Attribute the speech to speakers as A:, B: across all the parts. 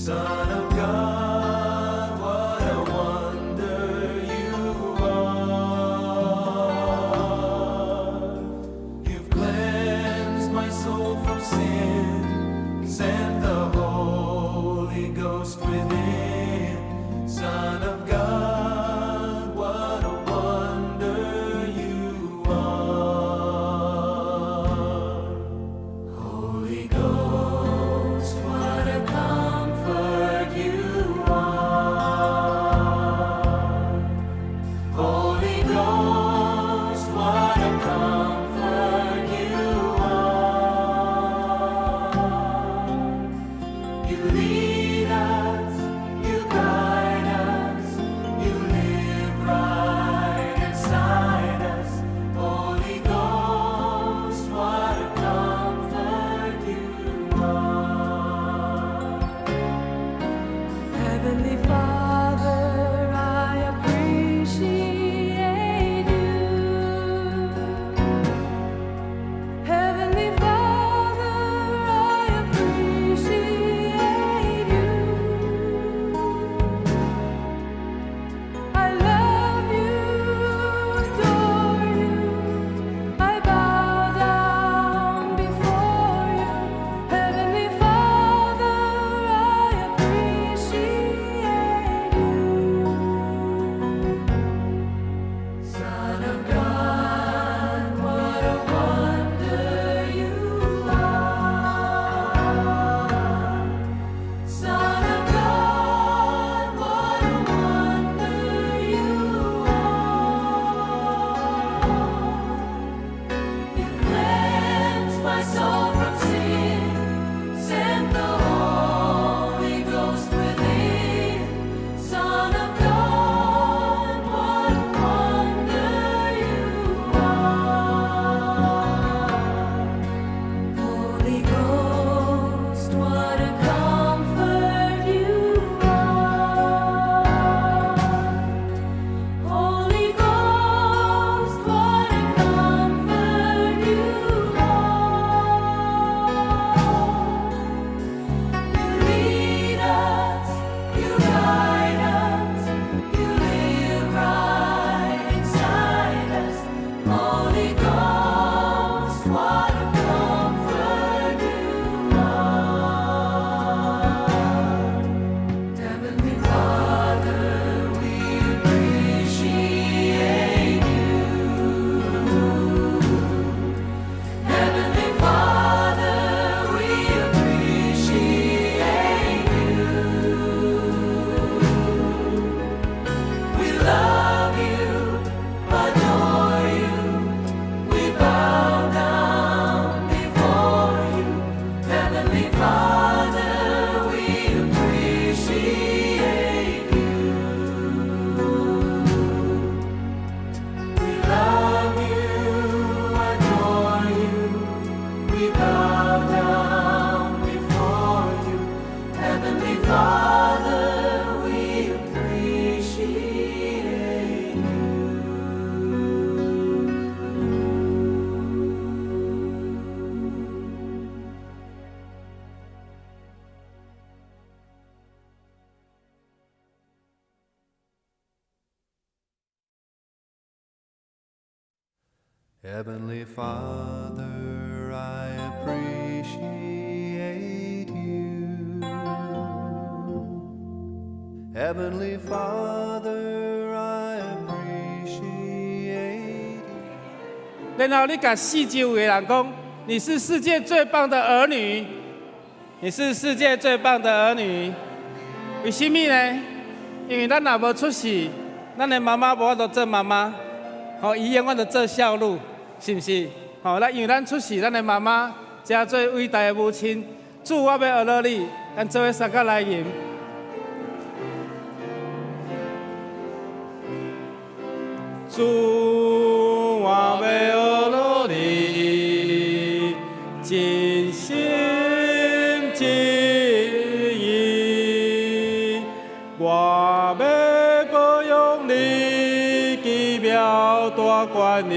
A: Son of God, what a wonder you are. You've cleansed my soul from sin, sent the Holy Ghost within. Son of God, what a wonder you are. Holy Ghost, what a comfort you are. Holy Ghost, what a comfort you are. You lead us, you guide us, you live right inside us. Holy Ghost, what a comfort you are.
B: Heavenly Father, I appreciate you. Heavenly Father, I appreciate you. I love you, adore you. I bow down before you. Heavenly Father, I appreciate you.
A: Son of God, what a wonder you are. Son of God, what a wonder you are. You cleansed my soul from sin, sent the Holy Ghost within. Son of God, what a wonder you are. Holy Ghost, what a comfort you are. Holy Ghost, what a comfort you are. You lead us, you guide us, you live right inside us. Holy Ghost, what a comfort you are. Heavenly Father, we appreciate you. Heavenly Father, we appreciate you. We love you, adore you. We bow down before you. Heavenly Father, we appreciate you. We love you, adore you. We bow down before you. Heavenly Father, we appreciate you.
C: Heavenly Father, I appreciate you. Heavenly Father, I appreciate you.
D: 然後你共四周的人講，你是世界最棒的兒女，你是世界最棒的兒女。為什麼呢？因為咱若無出世，咱的媽媽無法度做媽媽，吼，伊永遠都做孝女，是毋是？吼，咱因為咱出世，咱的媽媽才做偉大的母親。主，我欲學落你，咱做伙相佮來吟。主，我欲學落你，真心真意，我欲保養你奇妙大權能，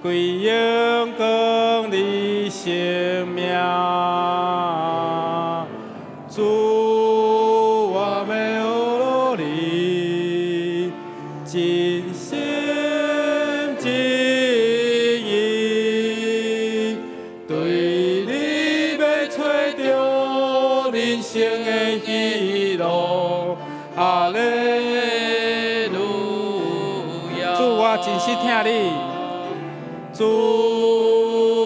D: 歸榮光你聖名。主。
A: 的喜樂。哈利路亞。
D: 主，我真實疼你，主，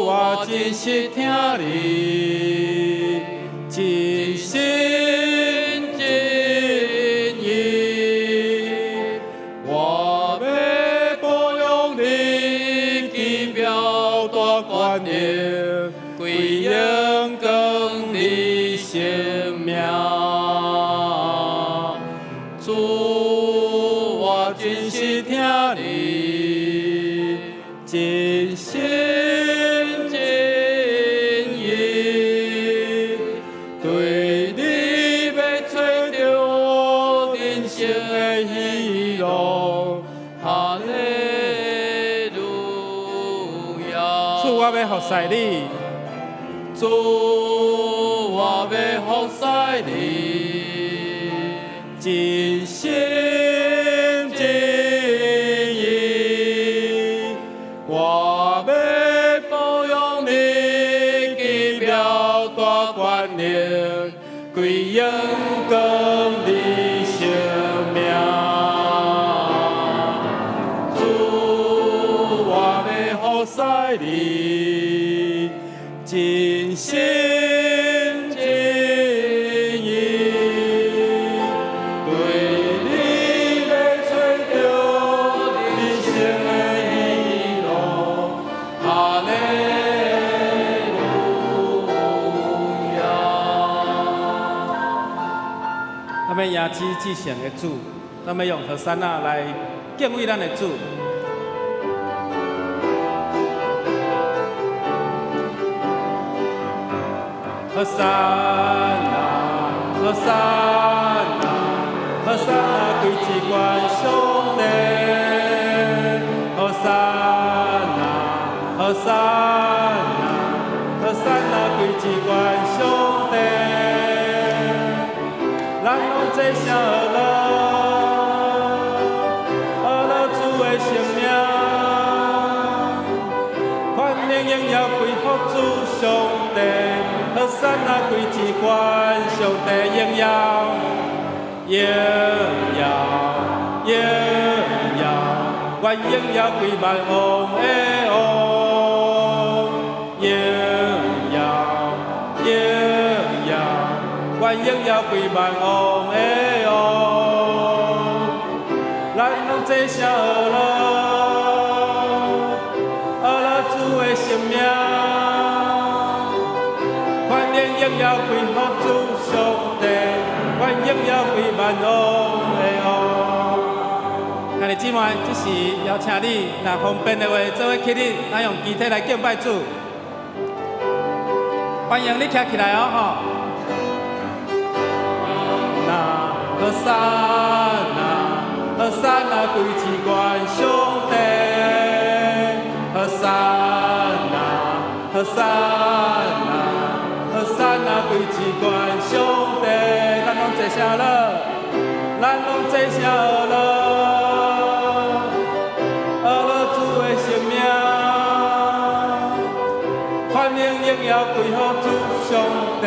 D: 我真實疼你，真心真意，
A: 我欲褒揚你奇妙大權能，歸榮光你聖名。主，我真實疼你，真心真意，對你欲揣著人生的喜樂。哈利路亞。
D: 主，我欲服侍你，
A: 主，我欲服侍你，
D: 真心真意，
A: 我欲褒揚你奇妙大權能，歸榮光你聖名。主，我欲服侍你，真心真意，對你欲揣著人生的喜樂。哈利路亞。
D: 咱欲迎接至聖的主，咱欲用和散那來敬畏咱的主。和散那，和散那，和散那，歸至懸上帝。和散那，和散那，和散那，歸至懸上帝。咱攏齊聲學樂，學樂主的聖名，權能榮耀歸予主上帝，和散那歸至懸上帝榮耀，榮耀，榮耀，願榮耀歸萬王的王，榮耀，榮耀，願榮耀歸萬王的王。咱攏齊聲學樂，學樂主的聖名，權能榮耀歸予主上帝，願榮耀歸萬王的王。兄弟姊妹，這時邀請你，若方便的話，做伙起立，咱用肢體來敬拜主。歡迎你徛起來哦，吼。那和散那，和散那，歸至懸上帝。和散那，和散那，和散那，歸至懸上帝。咱攏齊聲樂，咱攏齊聲學樂，學樂主的聖名，權能榮耀歸予主上帝，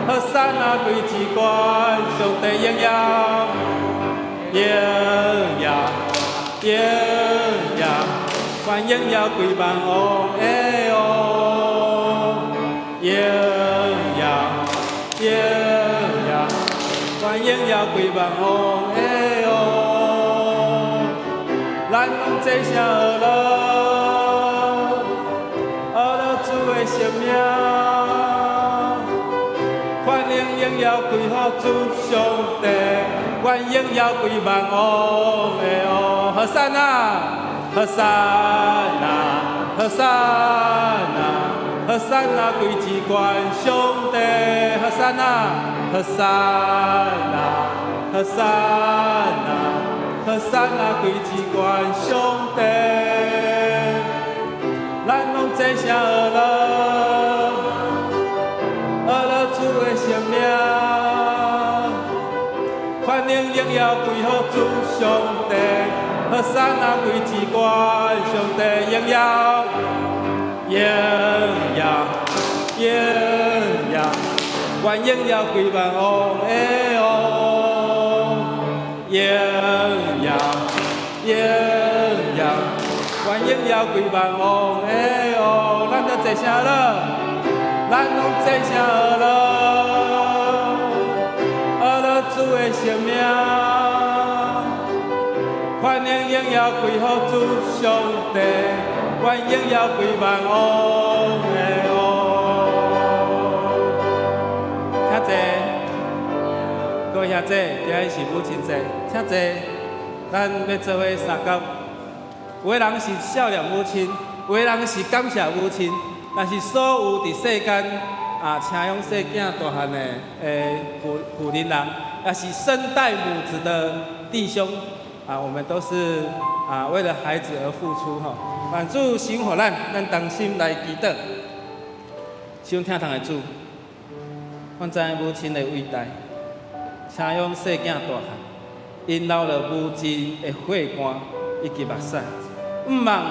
D: 和散那歸至懸上帝榮耀，榮耀，榮耀，願榮耀歸萬王的王，榮耀，榮耀，願榮耀歸萬王的王。咱攏齊聲學樂，學樂主的聖名，權能榮耀歸予主上帝，願榮耀歸萬王的王。和散那，和散那，和散那，和散那，歸至懸上帝。和散那，和散那，和散那，和散那，歸至懸上帝。咱攏齊聲學樂，學樂主的聖名，權能榮耀歸予主上帝，和散那歸至懸上帝榮耀，榮耀，榮耀，願願榮耀歸萬王的王，榮耀榮耀，願榮耀歸萬王的王，咱就齊聲了，咱攏齊聲學了，學了主的聖名，歡迎榮耀歸予主上帝，願榮耀歸萬王的王。請坐，各位兄弟，今日是母親節，請坐。咱欲做伙相共，有的人是孝念母親，有的人是感謝母親，但是所有佇世間啊，請養細囝大漢的婦人，也是身帶母子的弟兄啊，我們都是啊為了孩子而付出吼。願主賞予咱，咱同心來祈禱，傷疼痛的主，阮知影母親的偉大，請養細囝大漢，𪜶流了無盡的血汗以及目屎，毋望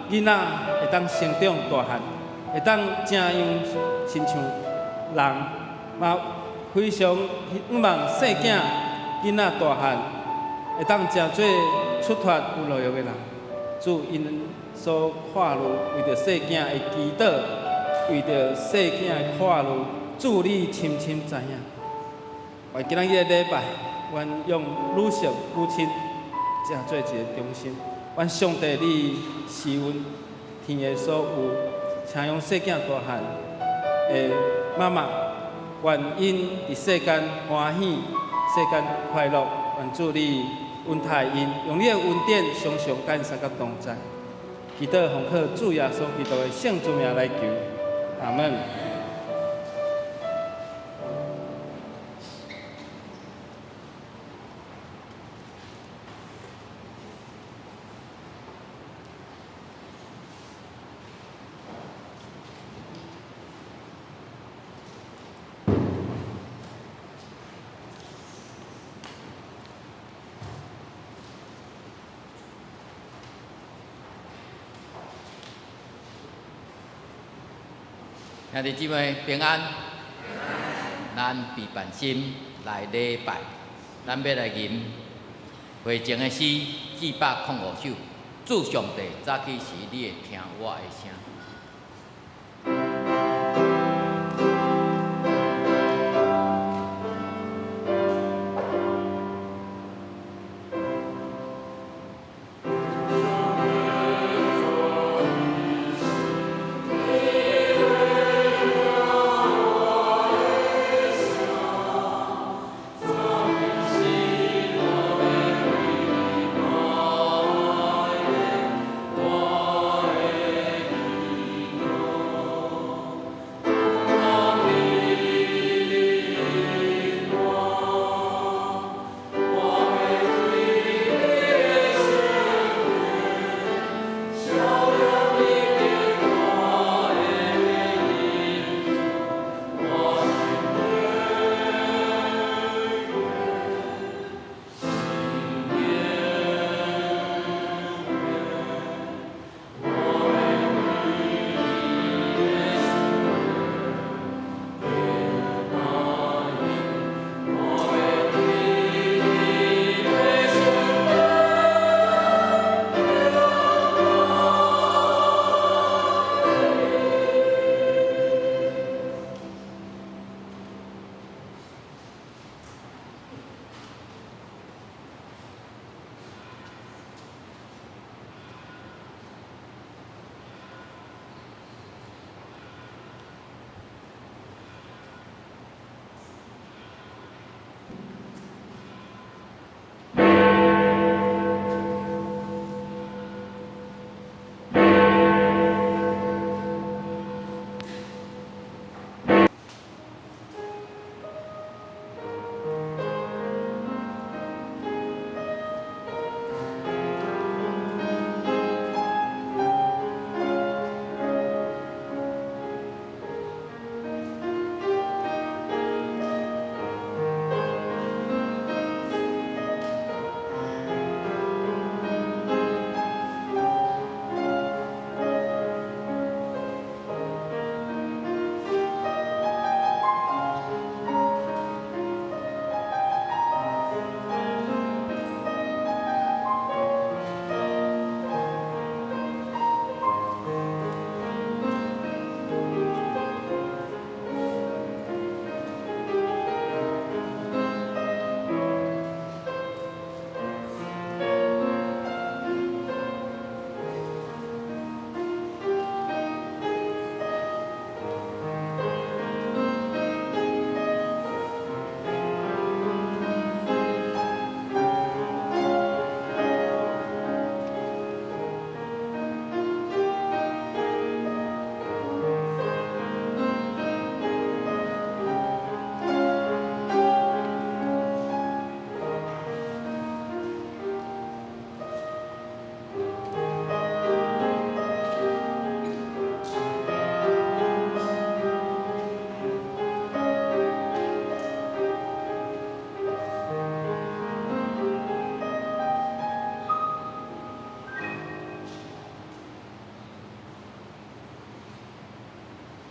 D: 囡仔會當成長大漢，會當成樣親像人，嘛非常毋望細囝囡仔大漢會當成做出脫有路用的人。主𪜶所看慮為著細囝的祈禱，為著細囝的看慮，主你深深知影。願今仔日的禮拜，願用女性母親成做一個中心。願上帝你賜阮天下所有請養細囝大漢的媽媽，願𪜶佇世間歡喜，世間快樂。願主你恩待𪜶，用你的恩典常常佮𪜶相佮同在。祈禱奉靠主耶穌基督的聖主名來求，阿門。
E: 兄弟姊妹平安，咱備辦心來禮拜，咱欲來吟回前的詩405首。主上帝，早起時你會聽我的聲。
A: 主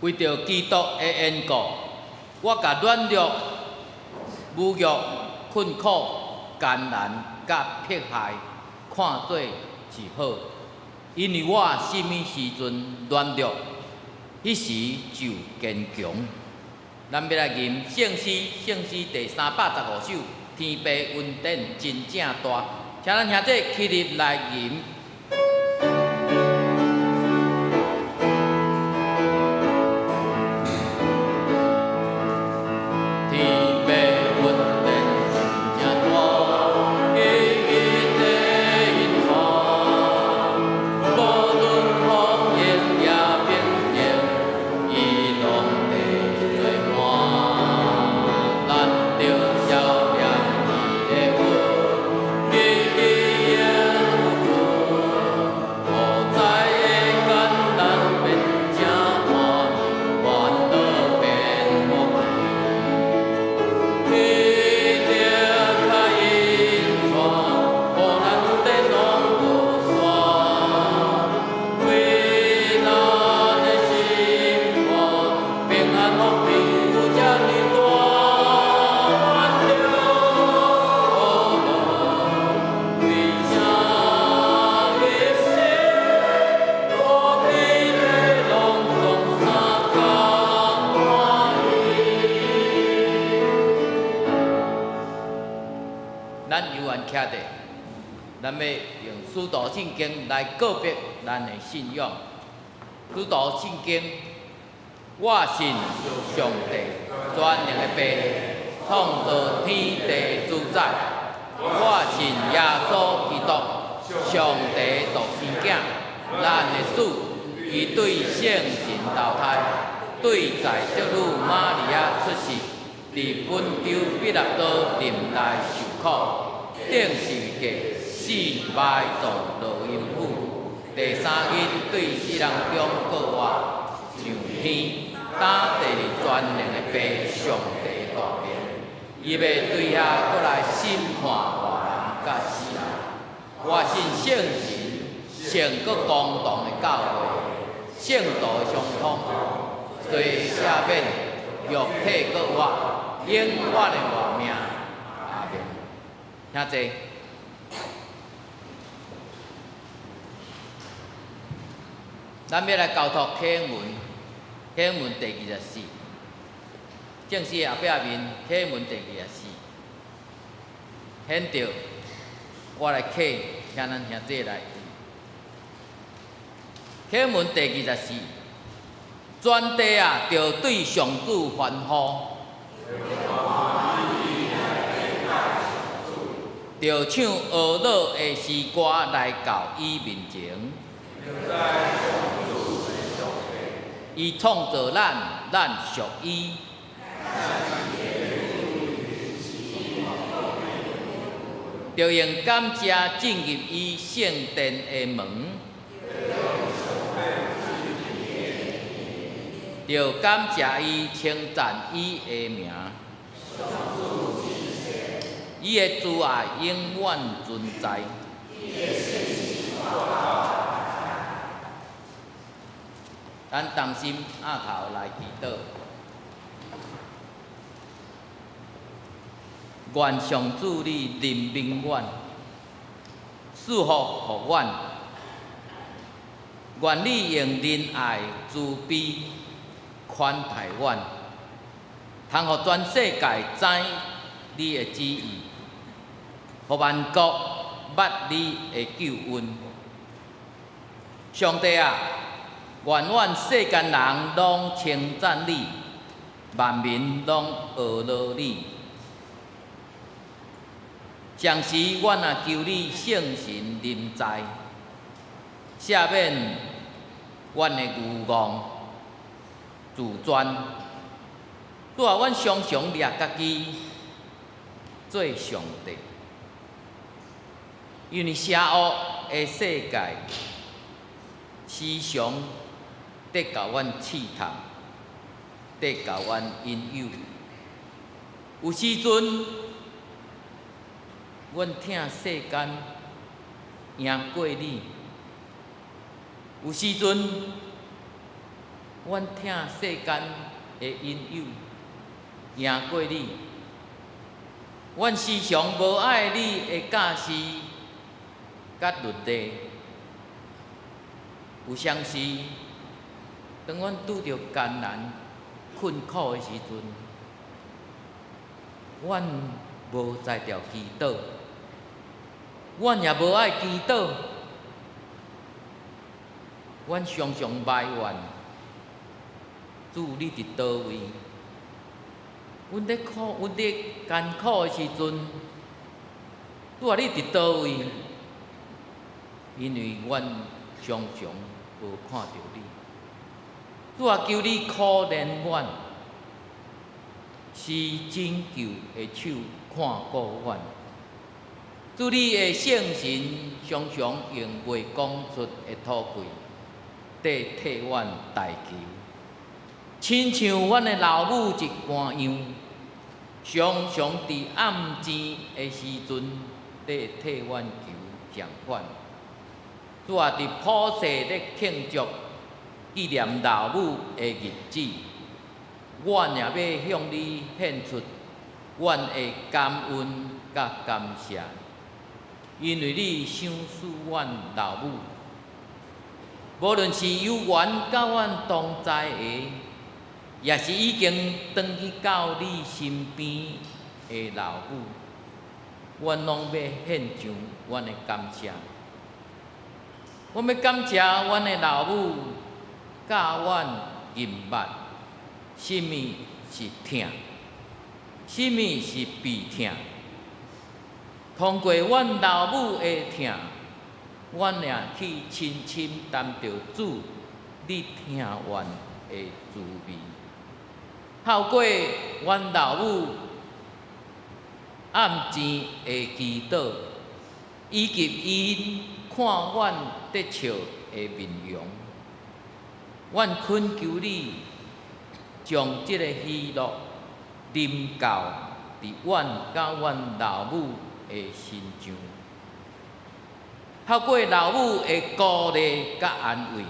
E: 為著基督的緣故，我共軟弱、侮辱、困苦、艱難佮迫害看做是好，因為我啥物時陣軟弱，彼時就堅強。咱欲來吟聖詩，聖詩第315首，天父恩典真正大，請咱兄弟起立來吟。天父恩典真正大，日日地引看，無論風雨也平靜，伊攏佇做伴。咱著曉念伊的恩，日日永有主，無知的艱難變正歡，煩惱變福氣。彼得較引帶，予咱恩典攏無煞，開咱的心肝，平安福氣有遮爾大，阮著樂，開聲吟詩，我佇咧攏總相共歡喜。咱猶原徛佇，咱欲用使徒信經來告白咱的信仰。使徒信經，我信上帝全能的父，創造天地主宰。我信耶穌基督，上帝獨生囝，咱的主，伊對聖神投胎，對在聖女瑪利亞出世，佇本丟彼拉多任內受苦，釘十字架，死埋葬落陰府，第三日對死人中復活，上天，擔坐佇全能的父上帝大面，伊欲對遐閣來審判活人佮死人。我信聖神，聖閣公同的教會，聖徒的相通，罪赦免，肉體閣活，永遠的活命。阿們。兄弟，咱欲來交託啟文，啟文第二十四，正式後壁面啟文第二十四，顯著我來啟，請咱兄弟來。啟文第二十四，全地啊，著對上主歡呼，著唱呵樂的詩歌來到伊面前。伊創造咱，咱屬伊。著用感謝進入伊聖殿的門，著感謝伊，稱讚伊的名。伊的慈愛永遠存在。咱同心徛頭來祈禱。願上主你憐憫阮，賜福予阮。願你用仁愛慈悲寬待阮，通予全世界知你的旨意，予萬國捌你的救恩。上帝啊，願阮世間人攏稱讚你，萬民攏呵咾你。常時阮若求你聖神臨在，赦免阮的愚戇自專。主啊，阮常常掠家己做上帝，因為邪惡的世界時常佇共阮試探，佇共阮引誘。有時陣，阮疼世間贏過你；有時陣，阮疼世間的引誘，贏過你。阮時常無愛你的教示佮律例。有啥時，當阮拄著艱難困苦的時陣，阮無才調祈禱，阮也無愛祈禱，阮常常埋怨主你佇佗位？阮咧苦，阮咧艱苦的時陣，主啊，你佇佗位？因為阮常常無看著你。主啊，求你可憐阮，施拯救的手看顧阮。主你的聖神常常用袂講出的禱氣，綴替阮代求，親像阮的老母一般樣，常常佇暗暝的時陣，綴替阮求相款。主啊，佇普世咧慶祝紀念老母的日子，阮也欲向你獻出阮的感恩佮感謝，因為你賞賜阮老母，無論是有緣佮阮同在的，抑是已經轉去到你身邊的老母，阮攏欲獻上阮的感謝。阮欲感謝阮的老母教阮認捌，啥物是疼，啥物是悲疼。通過阮老母的疼，阮也去深深擔著主你疼阮的滋味。透過阮老母暗暝的祈禱，以及𪜶看阮咧笑的面容，阮懇求你將這个喜樂臨到佇阮佮阮老母的身上。透過老母的鼓勵佮安慰，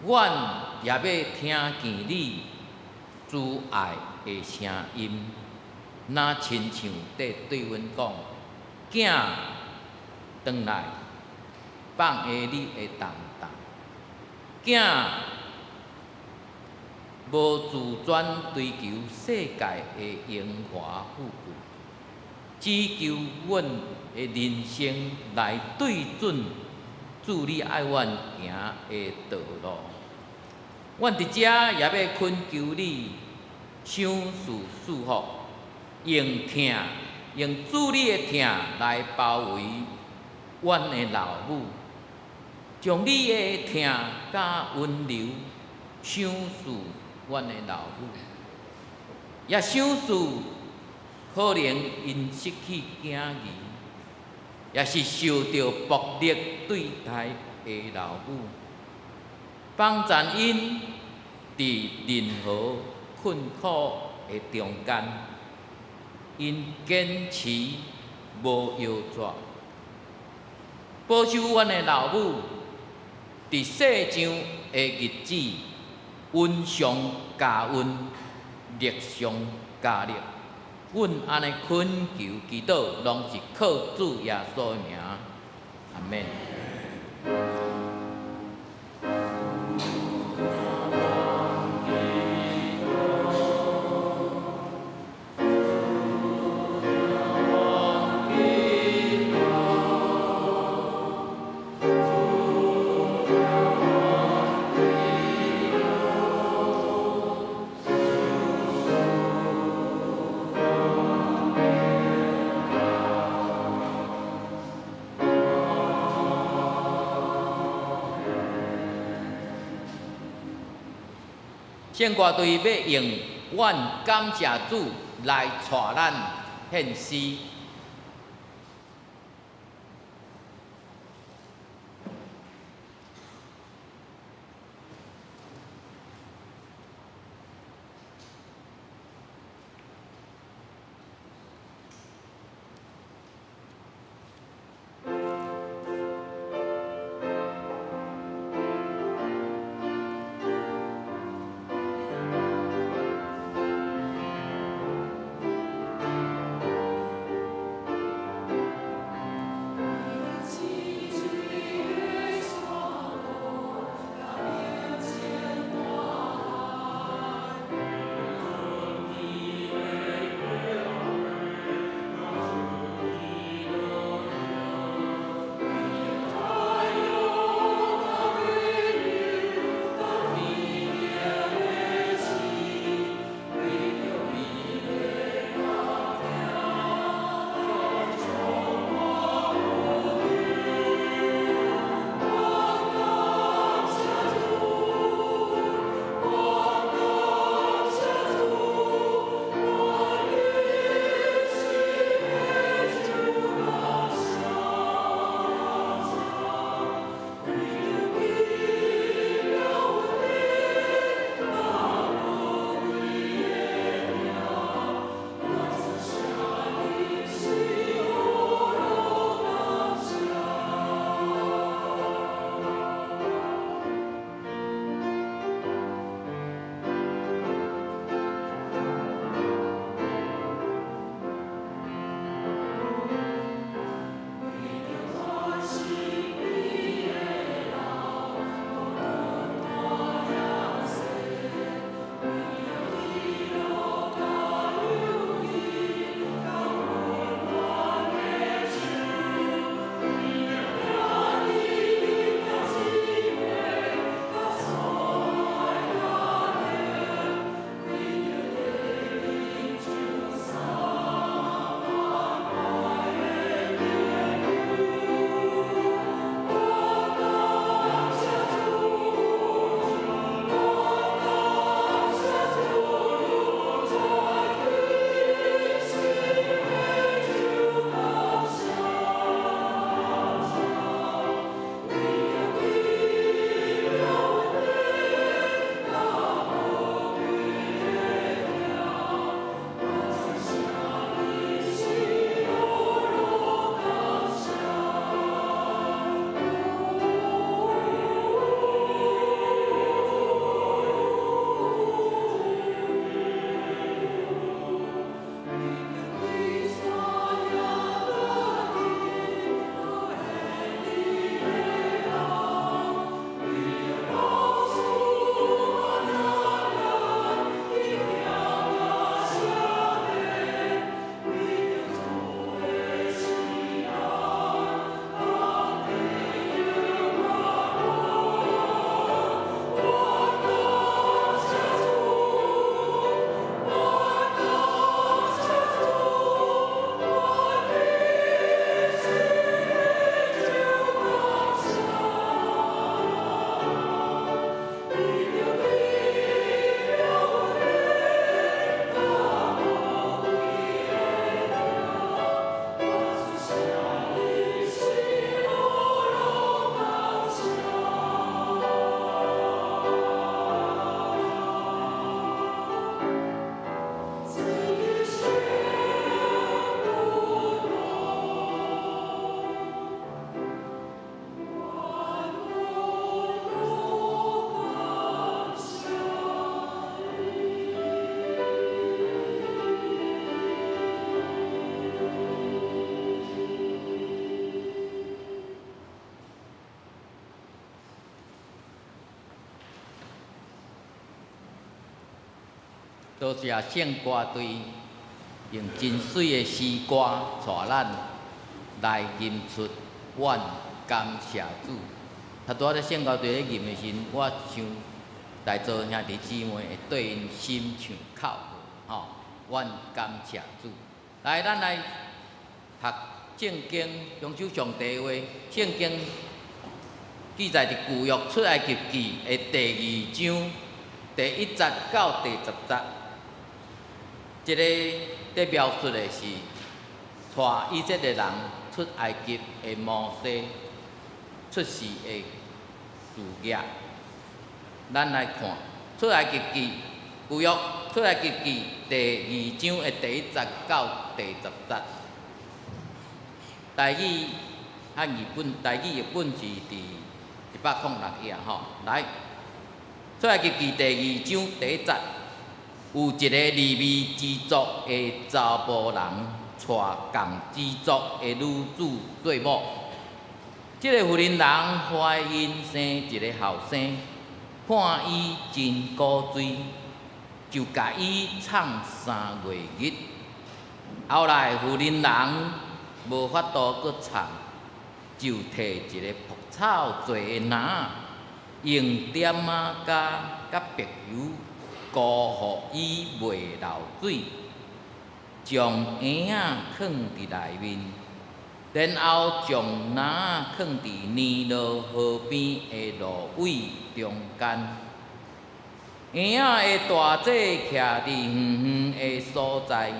E: 阮也欲聽見你慈愛的聲音，若親像佇對阮講：囝，轉來，放下你的重擔。囝，無自專追求世界的榮華富貴，只求阮的人生來對準主你愛阮行的道路。阮佇遮也欲懇求你賞賜祝福，用疼，用主你的疼來包圍阮的老母，將你的疼佮溫柔賞賜阮的老母，也賞賜可能𪜶失去囝兒，也是受著暴力對待的老母，幫贊𪜶佇任何困苦的中間，𪜶堅持無搖逝，保守阮的老母佇世上的日子，恩上加恩，力上加力。阮按呢懇求祈禱，攏是靠主耶穌的名，阿們。聖歌隊欲用阮感謝主來帶咱獻詩。多謝聖歌隊用真媠的詩歌帶咱來吟出阮感謝主。頭拄仔咧聖歌隊咧吟的時陣，我想在座兄弟姊妹會對𪜶心唱口號，吼，阮感謝主。來，咱來讀聖經，用手上帝話，聖經記載佇舊約出埃及記的第二章第一節到第十節。這个咧描述的是帶以色列人出埃及的摩西出世的事業。咱來看出埃及記舊約出埃及記第二章的第一節到第十節。台語漢譯本，台語譯本是佇106頁吼。來，出埃及記第二章第一節，有一個利未支族的查埔人，娶仝支族的女子做某。這个婦人人懷孕生一个後生，看伊真古錐，就共伊藏3月日。後來婦人人無法度閣藏，就提一个蒲草做的籃，用點仔膠佮柏油糊予伊袂漏水，將嬰仔囥佇內面，然後將籃仔囥佇尼羅河邊的蘆葦中間。嬰仔的大姐徛佇遠遠的所在，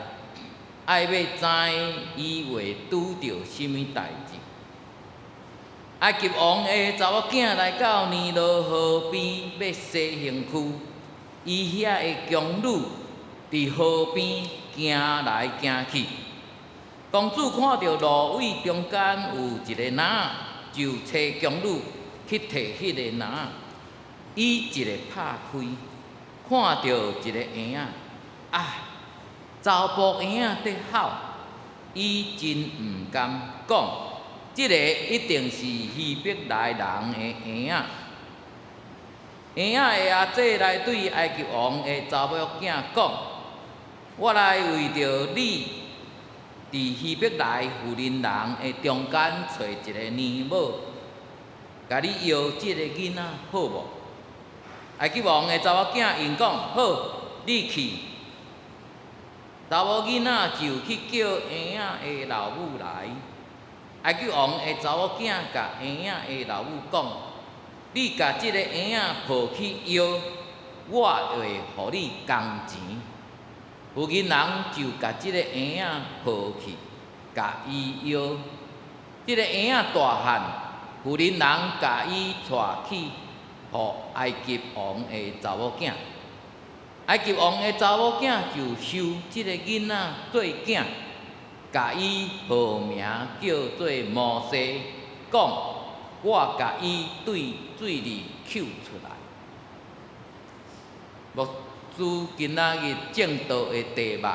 E: 愛欲知伊會拄著啥物代誌。埃及王的查某囝來到尼羅河邊欲洗身軀，伊遐的宮女佇河邊行來行去。公主看著蘆葦中間有一個籃，就差宮女去提彼个籃。伊一个拍開，看著一个嬰仔，啊！查埔嬰仔佇哭，伊真毋甘，講：這个一定是希伯來人的嬰仔。嬰仔的阿姐來對埃及王的查某囝講：我來為著你，佇希伯來婦人人的中間揣一个奶母，共你搖這个囡仔好無？埃及王的查某囝應講：好，你去。查某囡仔就去叫嬰仔的老母來。埃及王的查某囝共嬰仔的老母講：你共這个嬰仔抱去搖，我會予你工錢。婦人人就共這个嬰仔抱去，共伊搖。這个嬰仔大漢，婦人人共伊帶去予埃及王的查某囝。埃及王的查某囝就收這个囡仔做囝，共伊號名叫做摩西，講：我共伊對水裡抾出來。牧師今仔日證道的題目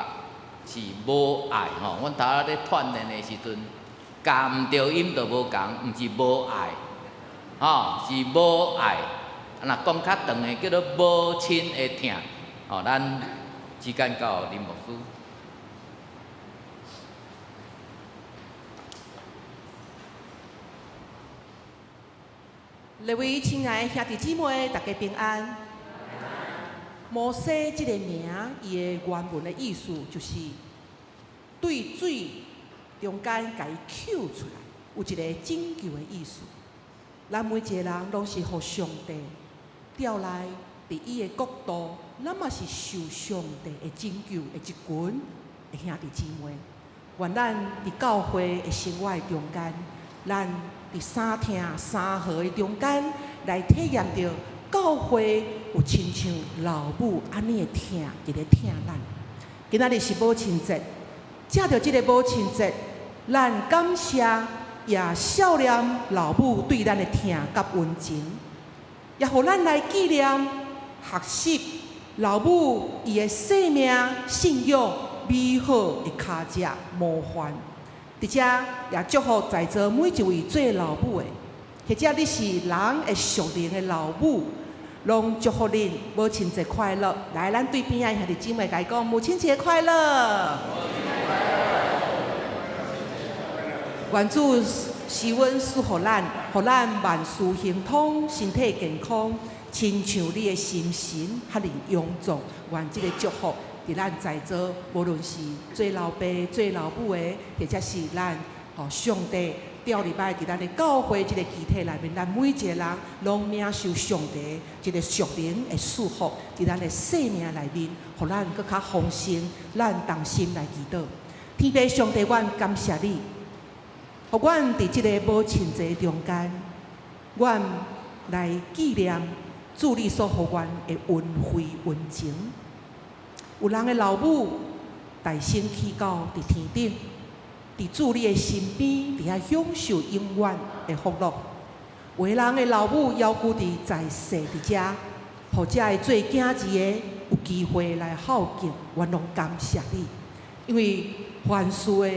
E: 是無愛吼，阮頭仔咧鍛鍊的時陣，共毋著音就無仝，毋是無愛，吼，是無愛。啊，若講較長的叫做母親的疼。吼，咱時間交予林牧師。
F: 各位親愛的兄弟姊妹，大家平安。摩西這个名，伊的原文的意思就是對水中間共伊抾出來，有一个拯救的意思。咱每一个人攏是予上帝調來佇伊的國度，咱嘛是受上帝的拯救的一群的兄弟姊妹。願咱佇教會的生活中間，咱佇三疼三和的中間來體驗著教會有親像老母按呢的疼，佇咧疼咱。今仔日是母親節，藉著這个母親節，咱感謝也孝念老母對咱的疼佮溫情，也予咱來紀念學習老母伊的生命信仰美好的跤跡模範。佇遮也祝福在座每一位做老母的，或者你是人的屬靈的老母，攏祝福恁母親節快樂。來，咱對邊仔兄弟姊妹共伊講母親節快樂。願主施恩賜予咱，予咱萬事亨通，身體健康，親像你的心神遐爾勇壯。願這个祝福佇咱在座，無論是做老爸、做老母的，或者是咱予上帝調入來佇咱的教會這个肢體內面，咱每一个人攏領受上帝這个屬靈的祝福，佇咱的生命內面，予咱閣較豐盛。咱同心來祈禱，天父上帝，阮感謝你。予阮佇這个母親節中間，阮來紀念主你所予阮的恩惠恩情。有人的老母大升去到佇天頂，佇主你的身邊，佇遐享受永遠的福樂。有的人的老母猶閣佇在世佇遮，予遮的做囝兒的有機會來孝敬，阮攏感謝你，因為凡事的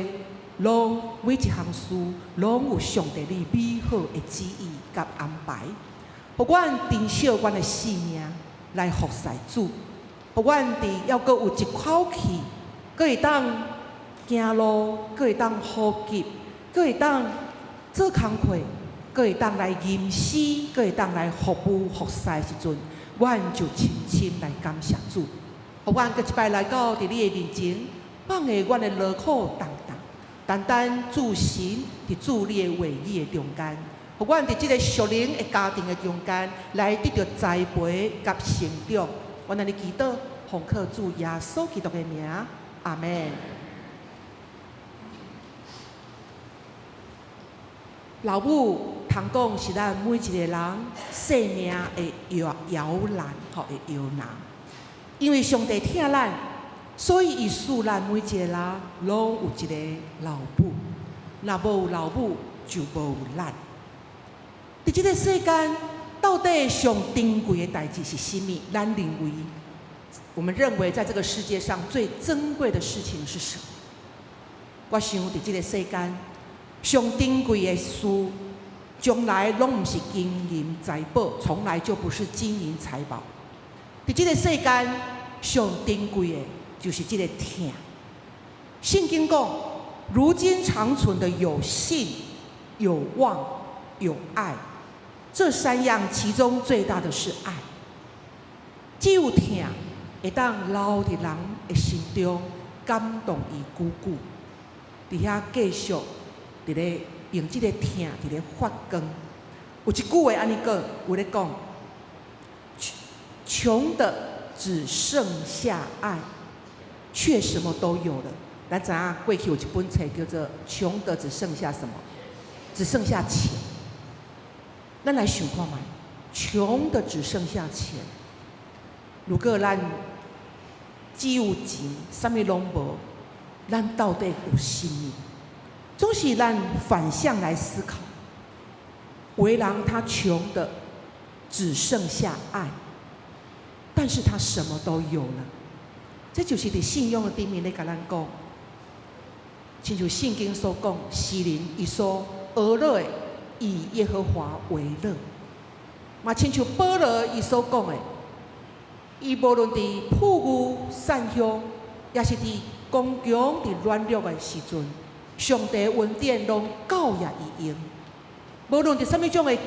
F: 攏每一項事，攏有上帝你美好的旨意佮安排。予阮珍惜阮的性命來服侍主，予阮佇猶閣有一口氣，閣會當行路，閣會當呼吸，閣會當做工課，閣會當來吟詩，閣會當來服務服侍的時陣，阮就深深來感謝主。予阮閣一擺來到佇你的面前，放下阮的勞苦擔當。單單注神佇主你的話語的中間，予阮佇這个屬靈的家庭的中間來得著栽培佮成長。阮按呢祈禱，奉靠主耶穌基督的名，阿們。老母通講是咱每一个人生命的搖搖籃，吼的搖籃。因為上帝疼咱。所以伊賜咱每一个人攏有一個老母，若無有老母，就無有咱。佇這个世間，到底上珍貴的代誌是啥物？咱認為，我們認為在這個世界上最珍貴的事情是什麼？我想佇這个世間，上珍貴的事，從來攏毋是金銀財寶，從來就不是金銀財寶。佇這个世間，上珍貴的，就是這个疼。聖經講，如今長存的有信、有望、有愛，這三樣其中最大的是愛。只有疼會當留佇人的心中，感動伊久久，佇遐繼續佇咧用這个疼佇咧發光。有一句話按呢講，有咧講，窮的只剩下愛。卻什麼都有了。咱知影過去有一本冊叫做《窮的只剩下什麼》，只剩下錢。咱來想看覓，窮的只剩下錢。如果咱只有錢，啥物攏無，咱到底有啥物？總是咱反向來思考。有的人他窮的只剩下愛，但是他什麼都有了。這就是佇信仰的頂面咧，共咱講，親像聖經所講，詩人伊所學樂的，以耶和華為樂。嘛，親像保羅伊所講的，伊無論佇富裕散鄉，抑是佇剛強佇軟弱的時陣，上帝恩典攏夠予伊用。無論佇啥物種的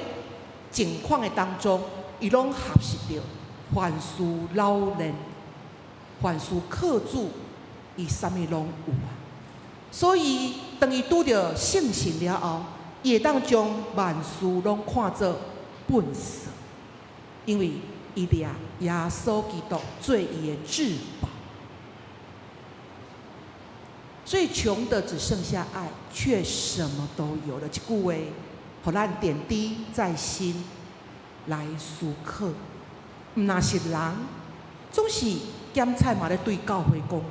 F: 情況的當中，伊攏學習著凡事老練。凡事靠主，伊啥物攏有啊。所以，當伊拄著聖神了後，伊會當將萬事攏看做糞埽，因為伊掠耶穌基督做伊的至寶。所以，窮的只剩下愛，卻什麼都有了。這句話，予咱點滴在心來思考。毋若是人，總是檢菜嘛咧對教會講話。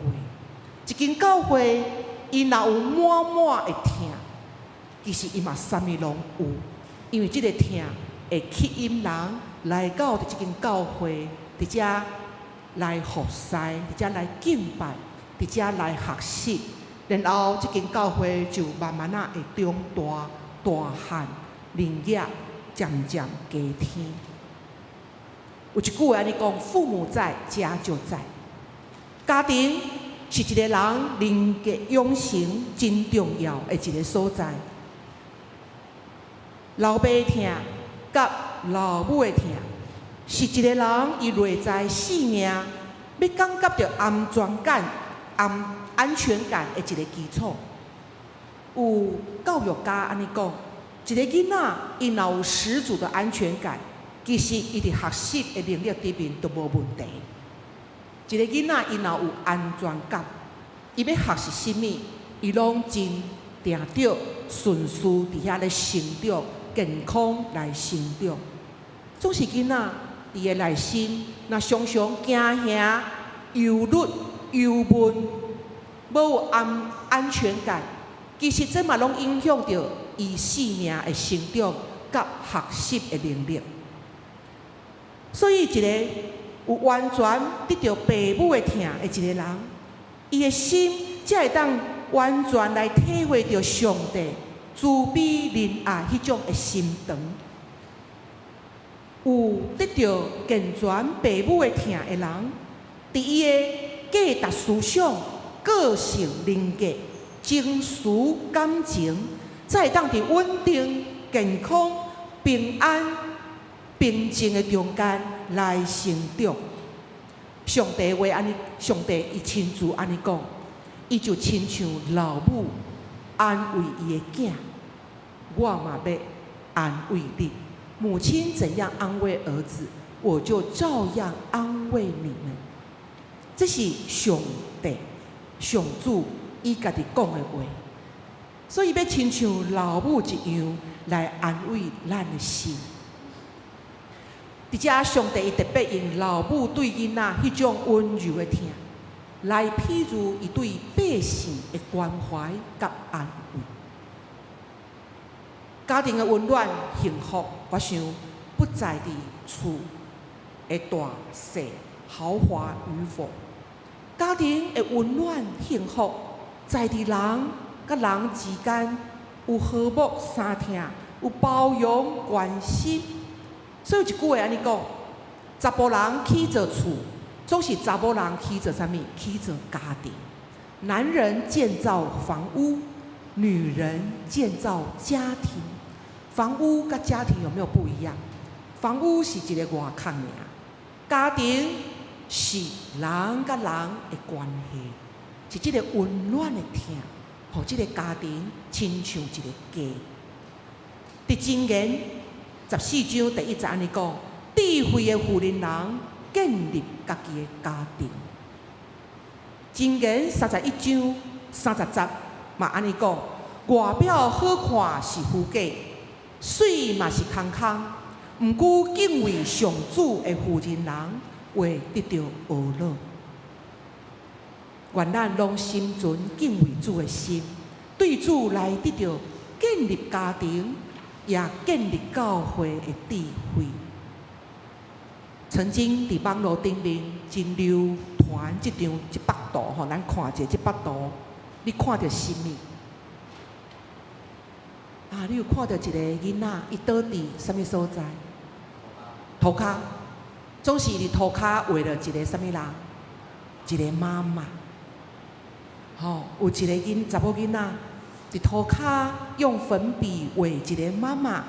F: 一間教會，伊若有滿滿的疼，其實伊嘛啥物攏有，因為這个疼會吸引人來到佇這間教會，佇遮來服侍，佇遮來敬拜，佇遮來學習，然後這間教會就慢慢仔會長大、大漢、靈業漸漸加添。有一句話按呢講：父母在，家就在。家庭是一個人人格養成真重要的一個所在。老爸疼佮老母的疼，是一個人伊內在生命欲感覺著安全感、安全感的一個基礎。有教育家按呢講，一個囡仔伊若有十足的安全感，其實伊佇學習的能力裡面都無問題。一個囡仔伊若有安全感，伊欲學習啥物，伊攏真定著順序佇遐咧成長，健康來成長。總是囡仔伊的內心，若常常驚嚇、憂慮、憂悶，無有安全感，其實這嘛攏影響著伊生命的成長佮學習的能力。所以，一個有完全得著父母的疼的一個人，伊的心才會當完全來體會著上帝慈悲仁愛彼種的心腸。有得著健全父母的疼的人，佇伊的價值思想、個性、人格、情緒、感情，才會當佇穩定、健康、平安、平靜的中間來成長。上帝話按呢，上帝伊親自按呢講，伊就親像老母安慰伊的囝，我嘛欲安慰你。母親怎樣安慰兒子，我就照樣安慰你們。這是上帝、上主伊家己講的話，所以欲親像老母一樣來安慰咱的心。佇遮，上帝伊特別用老母對囡仔彼種溫柔的疼，來譬喻伊對百姓的關懷佮安慰。家庭的溫暖幸福，我想不在佇厝的大細、豪華與否。家庭的溫暖幸福，在佇人佮人之間有和睦相疼，有包容關心。所以有一句話按呢講：查埔人起造厝，總是查某人起造啥物？起造家庭。男人建造房屋，女人建造家庭。房屋佮家庭有沒有不一樣？房屋是一個外殼爾，家庭是人佮人的關係，是這個溫暖的疼，予這個家庭親像一個家。佇箴言14章第1節按呢講：智慧的婦人人建立家己的家庭。箴言31章30節嘛按呢講：外表好看是虛假，媠嘛是空空。毋過敬畏上主的婦人人會得著呵咾。願咱攏心存敬畏主的心，對主來得著建立家庭，也建立教會的智慧。曾經佇網路頂面真流傳這張這幅圖吼，咱看者這幅圖，你看著啥物？啊，你有看著一個囡仔，伊倒佇啥物所在？塗跤，總是佇塗跤畫著一個啥物人？一個媽媽。吼，有一個查某囡仔佇塗跤用粉筆畫一個媽媽，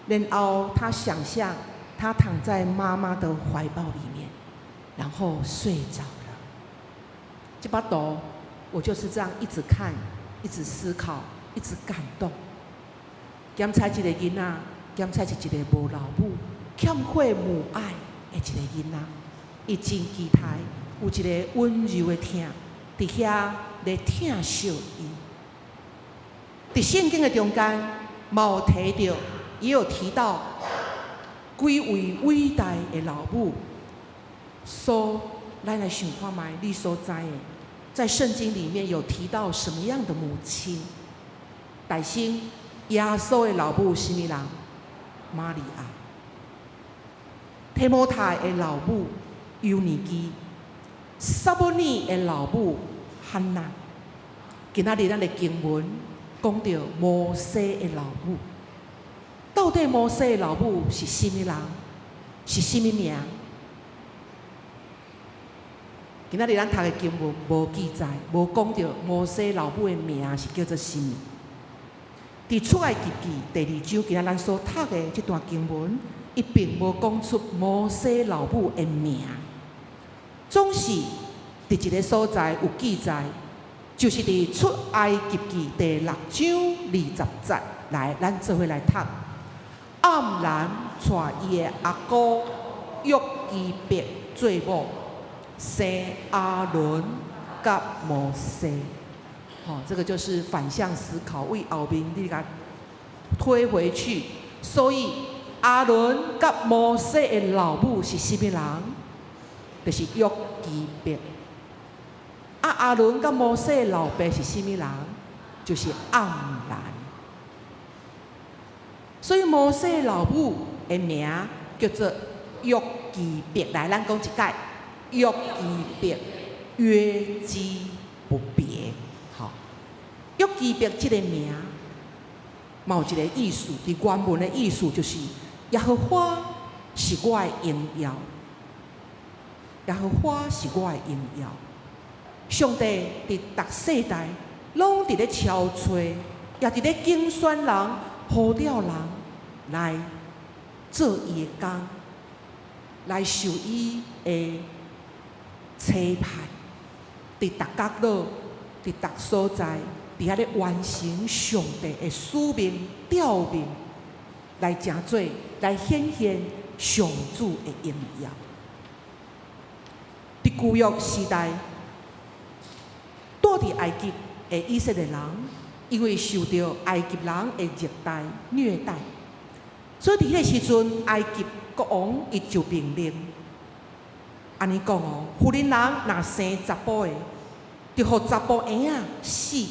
F: 然後他想象他躺在媽媽的懷抱裡面，然後睡着了。這幅圖，我就是這樣一直看，一直思考，一直感動。檢查一個囡仔，檢查是一個無老母、欠缺母愛的一個囡仔，伊真期待有一個溫柔的疼，佇遐咧疼惜伊。佇聖經的中間，嘛有提著，也有提到幾位偉大的老母，所咱來想看覓，你所知的，在聖經裡面有提到什麼樣的母親？大先，耶穌的老母是啥物人？瑪利亞。提摩太的老母尤尼基，撒母耳的老母漢娜。今仔日咱的經文講著摩西的老母，到底摩西的老母是啥物人？是啥物名？今仔日咱讀的經文無記載，無講著摩西老母的名是叫做啥物。佇出埃及記第二章，今仔咱所讀的這段經文，伊並無講出摩西老母的名，總是佇一个所在有記載，就是佇出埃及記第六章二十節。來，咱做伙來讀。暗蘭娶伊的阿姑約基別做某，生亞倫佮摩西。吼，這個就是反向思考，為後面你共推回去。所以亞倫佮摩西的老母是啥物人？就是約基別。啊，亞倫佮摩西的老爸是啥物人？就是暗蘭。所以摩西的老母的名叫做約基別。來，咱講一擺，約基別，約基不別。吼，約基別這個名，嘛有一个意思，佇原文的意思就是耶和華是我的榮耀，耶和華是我的榮耀。上帝佇逐世代攏佇咧敲揣，也佇咧揀選人、呼召人來做伊的工，來受伊的差派，佇逐角落、佇逐所在，佇遐咧完成上帝的使命、召命，來成做、來顯現上主的榮耀。佇舊約時代，住佇埃及的以色列人，因為受著埃及人的虐待、虐待，所以佇彼个時陣，埃及國王伊就命令，按呢講哦，婦人人若生查埔的，就予查埔嬰仔死；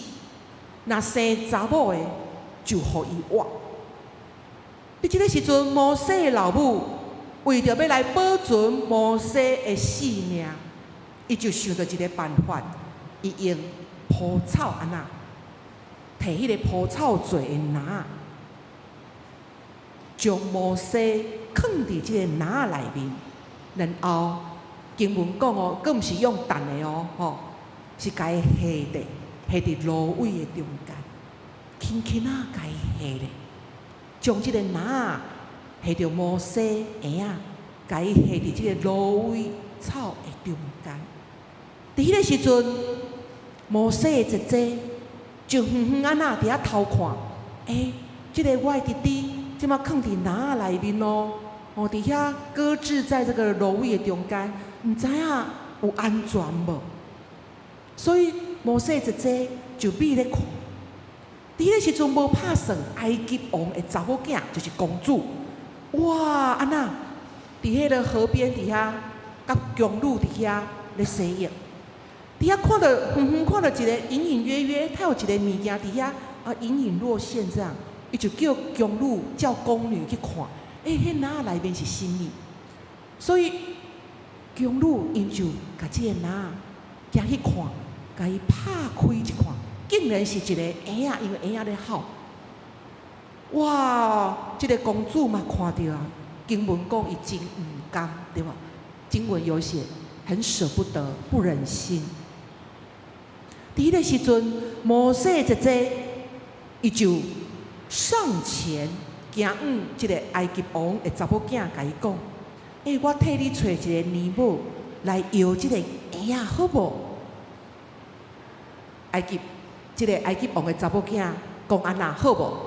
F: 若生查某的，就予伊活。佇這个時陣，摩西的老母為著欲來保存摩西的性命，伊就想著一个辦法，伊用蒲草按怎，提彼个蒲草做的籃，將摩西囥佇這個籃內面，然後經文講哦，閣毋是用擲的哦，吼，是共伊繫著，繫佇蘆葦的中間，輕輕仔共伊繫咧，將這個籃繫著摩西嬰仔，共伊繫佇這個蘆葦草的中間。佇彼个時陣，摩西的姐姐就遠遠按怎佇遐偷看，欸，這个我的弟弟這馬囥佇籃內面哦，哦，佇遐擱置在這個蘆葦的中間，毋知影有安全無？所以摩西姐姐就覕咧看。佇彼个時陣無拍算，埃及王的查某囝就是公主，哇，按怎？佇彼个河邊佇遐，佮宮女佇遐咧洗浴。佇遐看著遠遠看著一个隱隱約約，他有一个物件佇遐啊，隱隱若現這樣，伊就叫宮女叫宮女去看，欸，彼籃內面是啥物？所以宮女𪜶就共這個籃行去看，共伊拍開一看，竟然是一个嬰仔，因為嬰仔咧哭。哇！這个公主嘛看著啊，經文講伊真毋甘，對無？經文有寫很捨不得，不忍心。佇彼个時陣，摩西姐姐伊就上前行往這个埃及王的查某囝，共伊講：欸，我替你揣一个奶母來搖這个嬰仔，好無？埃及這个埃及王的查某囝講按怎好無？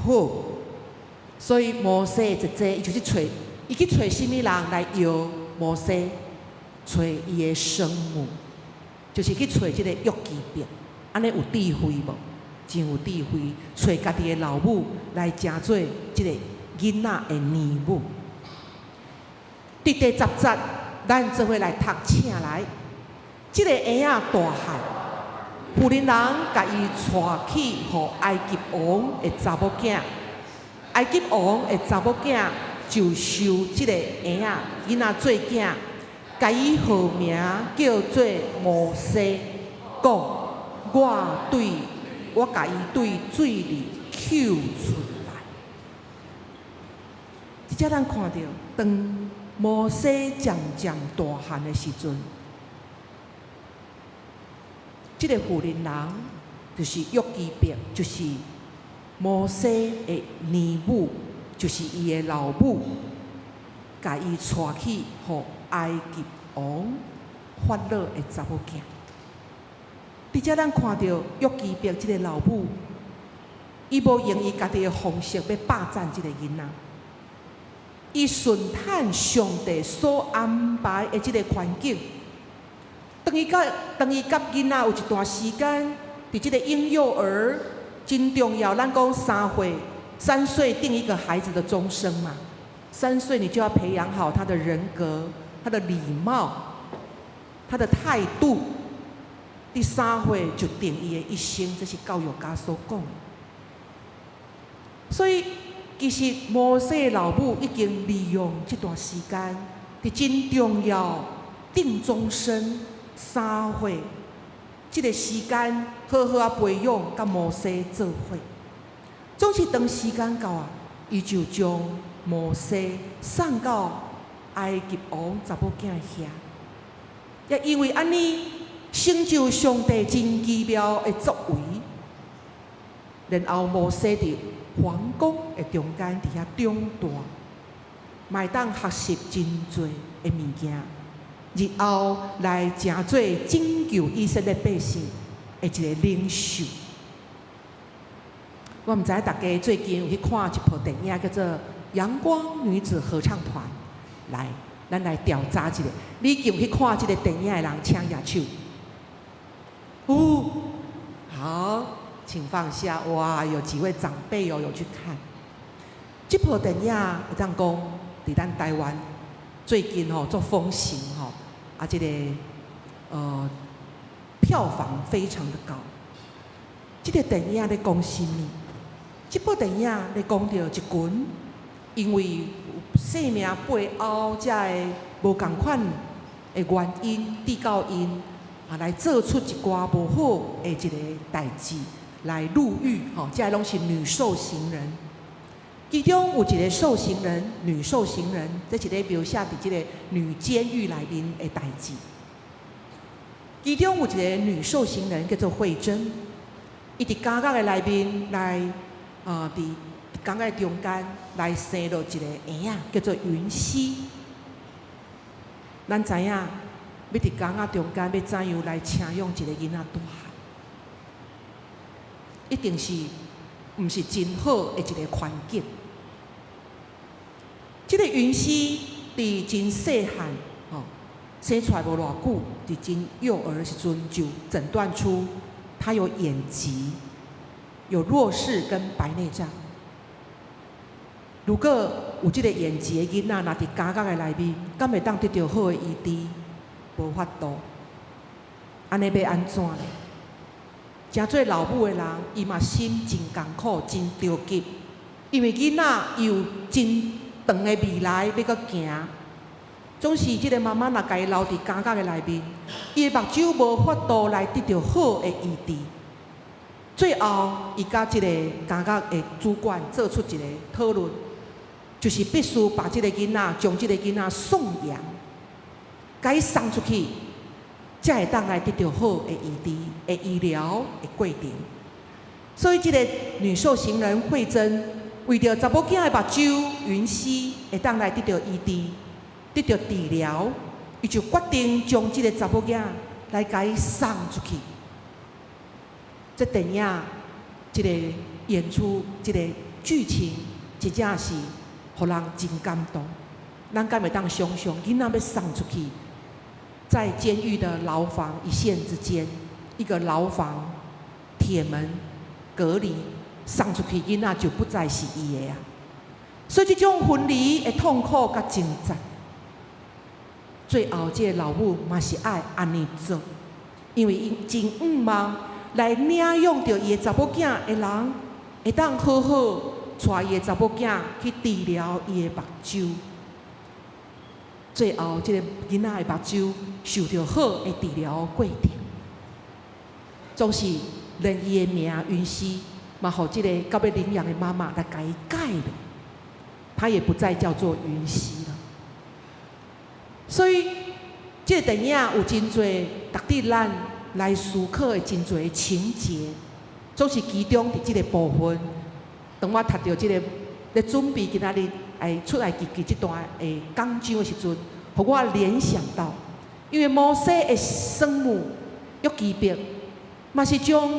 F: 好。所以摩西姐姐伊就去揣，伊去揣啥物人來搖摩西？揣伊的生母。就是去揣這个約基別，按呢有智慧無？真有智慧，揣家己的老母來成做這个囡仔的奶母。佇第十節，咱做伙來讀，請來。這个嬰仔大漢，婦人人共伊帶去予埃及王的查某囝，埃及王的查某囝就收這个嬰仔囡仔做囝，共伊號名叫做摩西，講我對我共伊對水裡救出來。這才咱看著，當摩西漸漸大漢的時陣，這个婦人人就是約基別，就是摩西的乳母，就是伊的老母，共伊帶去予埃及王法老的查某囝。佇遮咱看著約基別這个老母，伊無用伊家己的方式欲霸佔這个囡仔，伊順趁上帝所安排的這个環境。當伊佮囡仔有一段時間，佇這個嬰幼兒真重要。咱講三歲，三歲定一個孩子的終生嘛。三歲你就要培養好他的人格、他的禮貌、他的態度。佇三歲就定伊的一生，這是教育家所講的。所以其實摩西老母已經利用這段時間，佇真重要定終身三歲這個時間，好好仔培養佮摩西做伙。總是當時間到啊，伊就將摩西送到埃及王查某囝遐。也因為按呢，成就上帝真奇妙的作為，然後摩西佇皇宮的中間佇遐長大，嘛會當學習真濟的物件，日後來成做拯救以色列百姓的一个領袖。我毋知大家最近有去看一部電影叫做《陽光女子合唱團》，來，咱來調查一下，你有去看這个電影的人，請舉手。哦，好，請放下。哇，有幾位長輩哦，有去看。這部電影會當講，佇咱台灣最近吼足風行吼，啊，這个票房非常的高。這个電影咧講啥物？這部電影咧講著一群因為生命背後遮的無仝款的原因，致到𪜶啊來做出一寡無好的一个代誌來入獄，吼，這攏是女受刑人。其中有一个受刑人，女受刑人，這是咧描寫佇這个女監獄內面的代誌。其中有一个女受刑人叫做慧珍，伊佇監獄的內面來啊，佇監獄中間來生落一个嬰仔，叫做雲溪。咱知影，欲佇監獄中間欲怎樣來請養一个囡仔大漢，一定是毋是真好的一个環境。這个雲溪佇真細漢，吼，生出來無偌久，佇真幼兒的時陣就診斷出他有眼疾，有弱視跟白內障。如果有這个眼疾的囡仔，若佇監獄的內面，敢會當得著好的醫治？無法度。按呢欲按怎咧？誠做老母的人，伊嘛心真艱苦，真著急，因為囡仔有真長的未來欲閣行。總是這个媽媽若共伊留佇監獄的內面，伊的目睭無法度來得著好的醫治。最後，伊佮這个監獄的主管做出一个討論，就是必須把這个囡仔，將這个囡仔送養，共伊送出去，才會當來得著好的醫治、的醫療的過程。所以，這个女受刑人慧珍，為著查某囝的目睭雲溪會當來得著醫治、得著治療，伊就決定將這个查某囝來共伊送出去。這電影、這个演出、這个劇情，真正是予人真感動。咱敢會當想像，囡仔欲送出去，在監獄的牢房一線之間，一個牢房鐵門隔離，送出去，囡仔就不再是伊的啊。所以這種分離的痛苦佮掙扎，最後這個老母嘛是愛按呢做，因為伊真向望來領養著伊的查某囝的人，會當好好帶伊的查某囝去治療伊的目睭。最後，這个囡仔的目睭受著好的治療過程，總是連伊的名雲溪，嘛予這个到尾領養的媽媽來共伊改了，他也不再叫做雲溪了。所以，這个電影有真濟值得咱來思考的真濟情節，總是其中佇這个部分。當我讀著這个咧準備今仔日愛出埃及記這段的講章的時陣，予我聯想到，因為摩西的生母約基別，嘛是將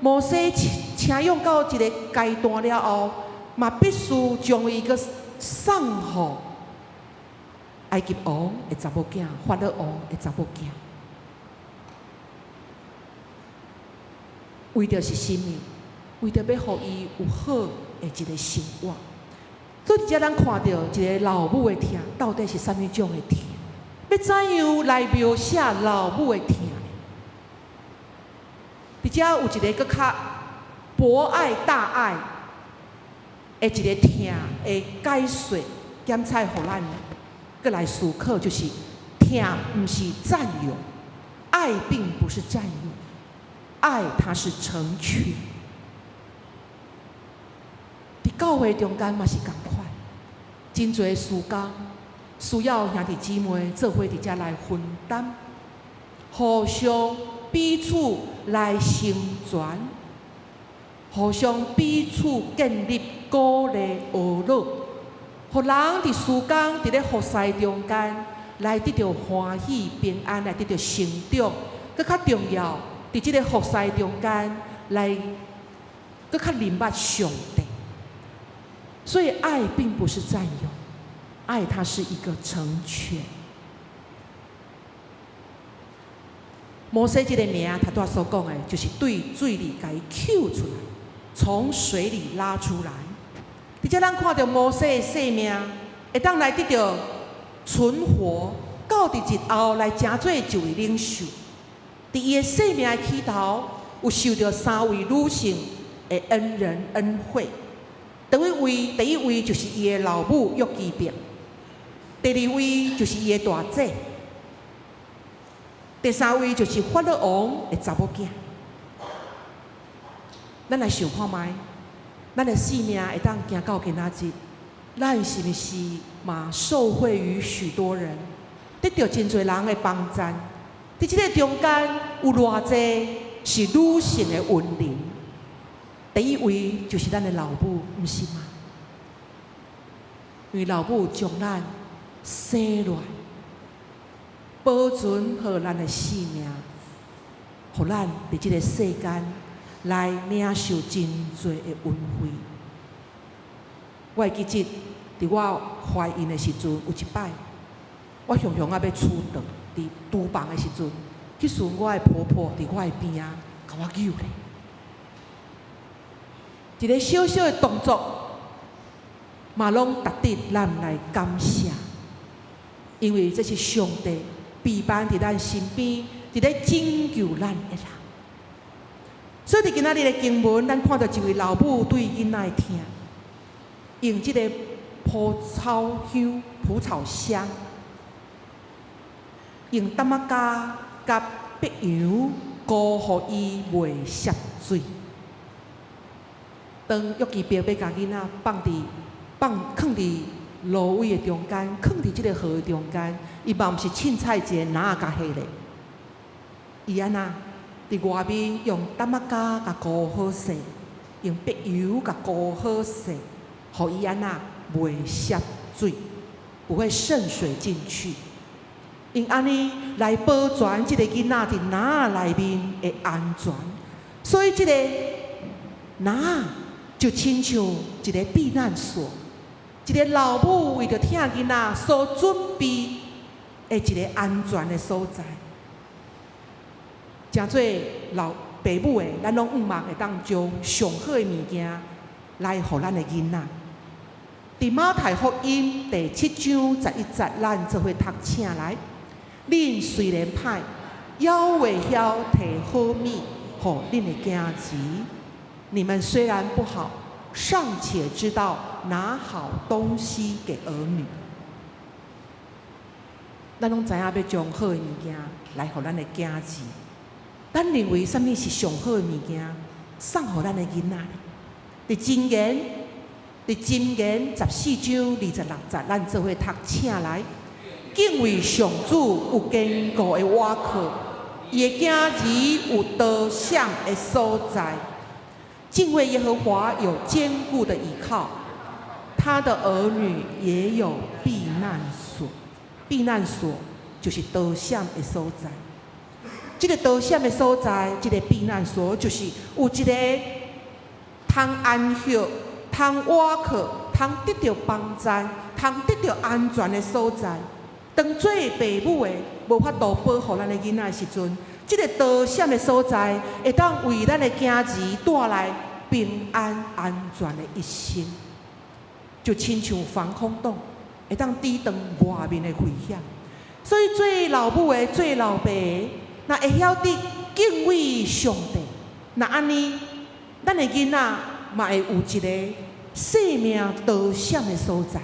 F: 摩西請養到一个階段了後，嘛必須將伊閣送予埃及王的查某囝，法老王的查某囝，為著是啥物？為著欲予伊有好的一个生活。所以佇遮咱看著一个老母的疼，到底是啥物種的疼？欲怎樣來描寫老母的疼？佇遮有一个閣較博愛大愛的一個疼的解說，檢採予咱閣來思考，就是疼毋是佔有，愛並不是佔有，愛它是成全。佇教會中間嘛是仝款，真濟事工需要兄弟姊妹做伙佇遮來分擔，互相彼此來成全，互相彼此建立鼓勵學樂，予人佇事工佇咧服侍中間來得著歡喜平安，來得著成長。閣較重要，佇這个服侍中間來閣較認捌上帝。所以愛並不是佔有，愛它是一個成全。摩西這个名，頭拄仔所講的，就是對水裡共伊抾出來，從水裡拉出來。佇遮咱看著摩西的生命，會當來得著存活，到佇日後來成做一位領袖。佇伊的生命的起頭，有受著三位女性的恩人恩惠。第一位就是伊的老母約基別，第二位就是伊的大姐，第三位就是法老王的查某囝。咱來想看覓，咱的生命會當行到今仔日，咱是毋是嘛受惠於許多人，得著真濟人的幫贊？佇這个中間有偌濟是女性的恩人。第一位就是咱的老母，毋是嗎？因為老母將咱生落來，保存好咱的性命，予咱佇這个世間來領受真濟的恩惠。我會記得，佇我懷孕的時陣，有一擺，我雄雄仔欲出道，佇廚房的時陣，彼時我的婆婆佇我的邊仔，共我搝咧。一个小小的動作，嘛攏值得咱來感謝，因為這是上帝陪伴佇咱身邊，佇咧拯救咱的人。所以佇今仔日的經文，咱看著一位老母對囡仔的疼，用這个蒲草香、蒲草香，用淡仔膠佮柏油膏予伊袂澀水。當約基別欲共囡仔放佇放囥佇蘆葦的中間，囥佇這个河的中間，伊嘛毋是凊彩一个籃仔共下咧，伊按怎佇外面用淡仔膠共膏好勢，用柏油共膏好勢，予伊按怎袂澀水，不會滲水進去。用按呢來保全這个囡仔佇籃仔內面的安全，所以這个籃仔就親像一个避難所，一个老母為著疼囡仔所準備的一个安全的所在。誠濟老爸母的，咱攏向望會當將上好的物件來予咱的囡仔。佇馬太福音第七章十一節，咱做伙讀請來。恁雖然歹，猶會曉提好物予恁的囝兒。你們雖然不好，尚且知道拿好東西給兒女。咱攏知影欲將好的物件來予咱的囝兒。咱認為啥物是上好的物件，送予咱的囡仔？佇箴言14章26節，咱做伙讀請來。敬畏上主有堅固的倚靠，伊的囝兒有逃險的所在。敬畏耶和華有堅固的倚靠，他的兒女也有避難所。避難所就是逃險的所在。這个逃險的所在，這个避難所，就是有一個通安歇、通倚靠、通得著幫助、通得著安全的所在。當做爸母的無法度保護咱的囡仔的時陣，這个逃險的所在，會當為咱的囝兒帶來平安安全的一生，就親像防空洞，會當抵擋外面的危險。所以做老母的、做老爸的，若會曉得敬畏上帝，若按呢，咱的囡仔嘛會有一个性命逃險的所在。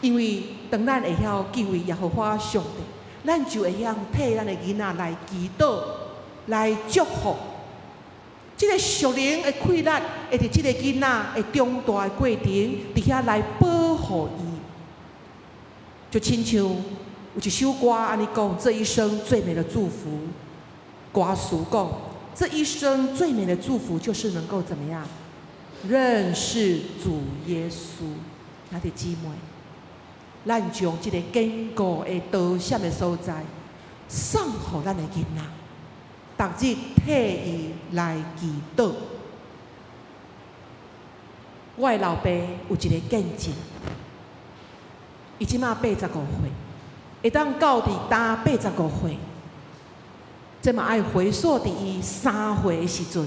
F: 因為當咱會曉敬畏耶和華上帝，咱就會曉替咱的囡仔來祈禱、來祝福。這个屬靈的氣力，會佇這个囡仔的長大的過程，佇遐來保護伊。就親像有一首歌按呢講：這一生最美的祝福。歌詞講：這一生最美的祝福就是能夠怎麼樣？認識主耶穌。兄弟姊妹，咱將這个堅固的逃險的所在送予咱的囡仔，逐日替伊來祈禱。我的老爸有一个見證，伊這馬85歲，會當到佇今85歲，這嘛愛回溯佇伊三歲的時陣。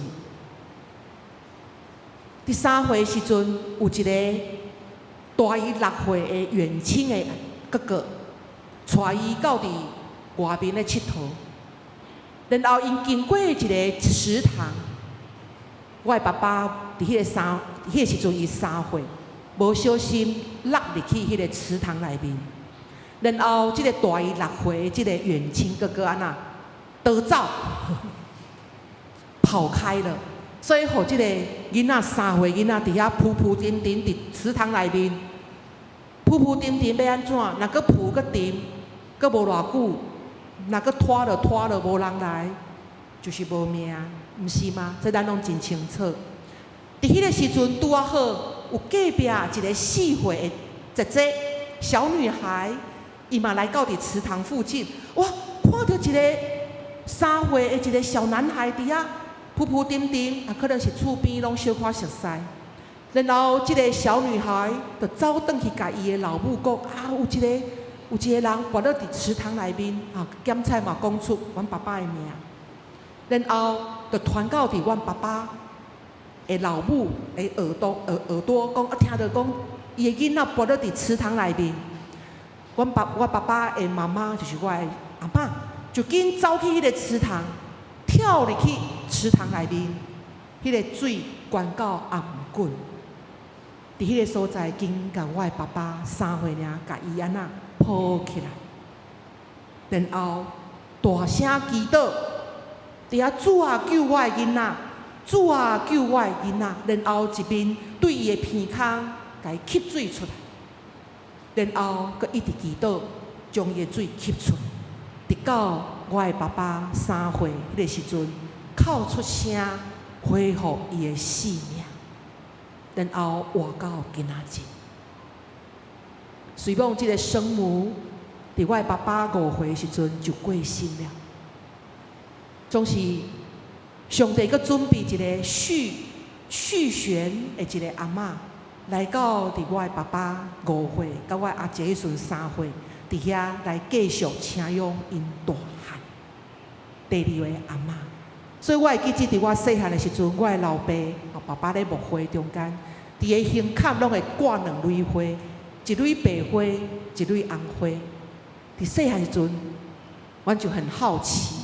F: 佇三歲的時陣，有一个大伊6歲的遠親的哥哥，帶伊到佇外面咧𨑨迌，然後𪜶經過一个池塘，我的爸爸佇彼个三，彼个時陣伊三歲，無小心落入去彼个池塘內面，然後這个大伊六歲的這个遠親哥哥按怎逃走，跑開了，所以予這个囡仔三歲囡仔佇遐浮浮沉沉佇池塘內面，浮浮沉沉欲按怎？若閣浮閣沉，閣無偌久，若閣拖落拖落無人來，就是無命，毋是嗎？這咱攏真清楚。佇彼个時陣拄仔好，有隔壁一个4歲的姐姐小女孩，伊嘛來到佇池塘附近，哇，看著一个三歲的一个小男孩佇遐浮浮沉沉，啊，可能是厝邊攏小可熟似。然後這个小女孩就走轉去共伊的老母講：啊，有一个人跋落佇池塘內面，啊，檢彩嘛講出阮爸爸的名。然後就傳到佇阮爸爸的老母的耳朵講，啊，聽著講伊的囡仔跋落佇池塘內面。我爸爸的媽媽就是我的阿嬤，就緊走去彼个池塘，跳入去池塘內面，彼个水懸到頷頸。佇彼个所在，緊共我的爸爸三歲爾，共伊按怎抱起來，然後大聲祈禱，佇遐主啊救我的囡仔，主啊救我的囡仔，然後一面對伊的鼻孔共伊吸水出來，然後閣一直祈禱，將伊的水吸出來，直到我的爸爸三歲彼个時陣，哭出聲恢復伊的性命，然後活到今仔日。雖罔這个生母佇我的爸爸5歲的時陣就過身了，總是上帝閣準備一个續弦的一个阿嬤來到佇我的爸爸5歲，佮我阿姐彼時陣3歲，佇遐來繼續請養𪜶大漢。第二个阿嬤，所以我會記得佇我細漢的時陣，我的老爸爸爸咧牧會中間，佇伊胸坎攏會掛兩蕊花，一蕊白花，一蕊紅花。佇細漢時陣，阮就很好奇，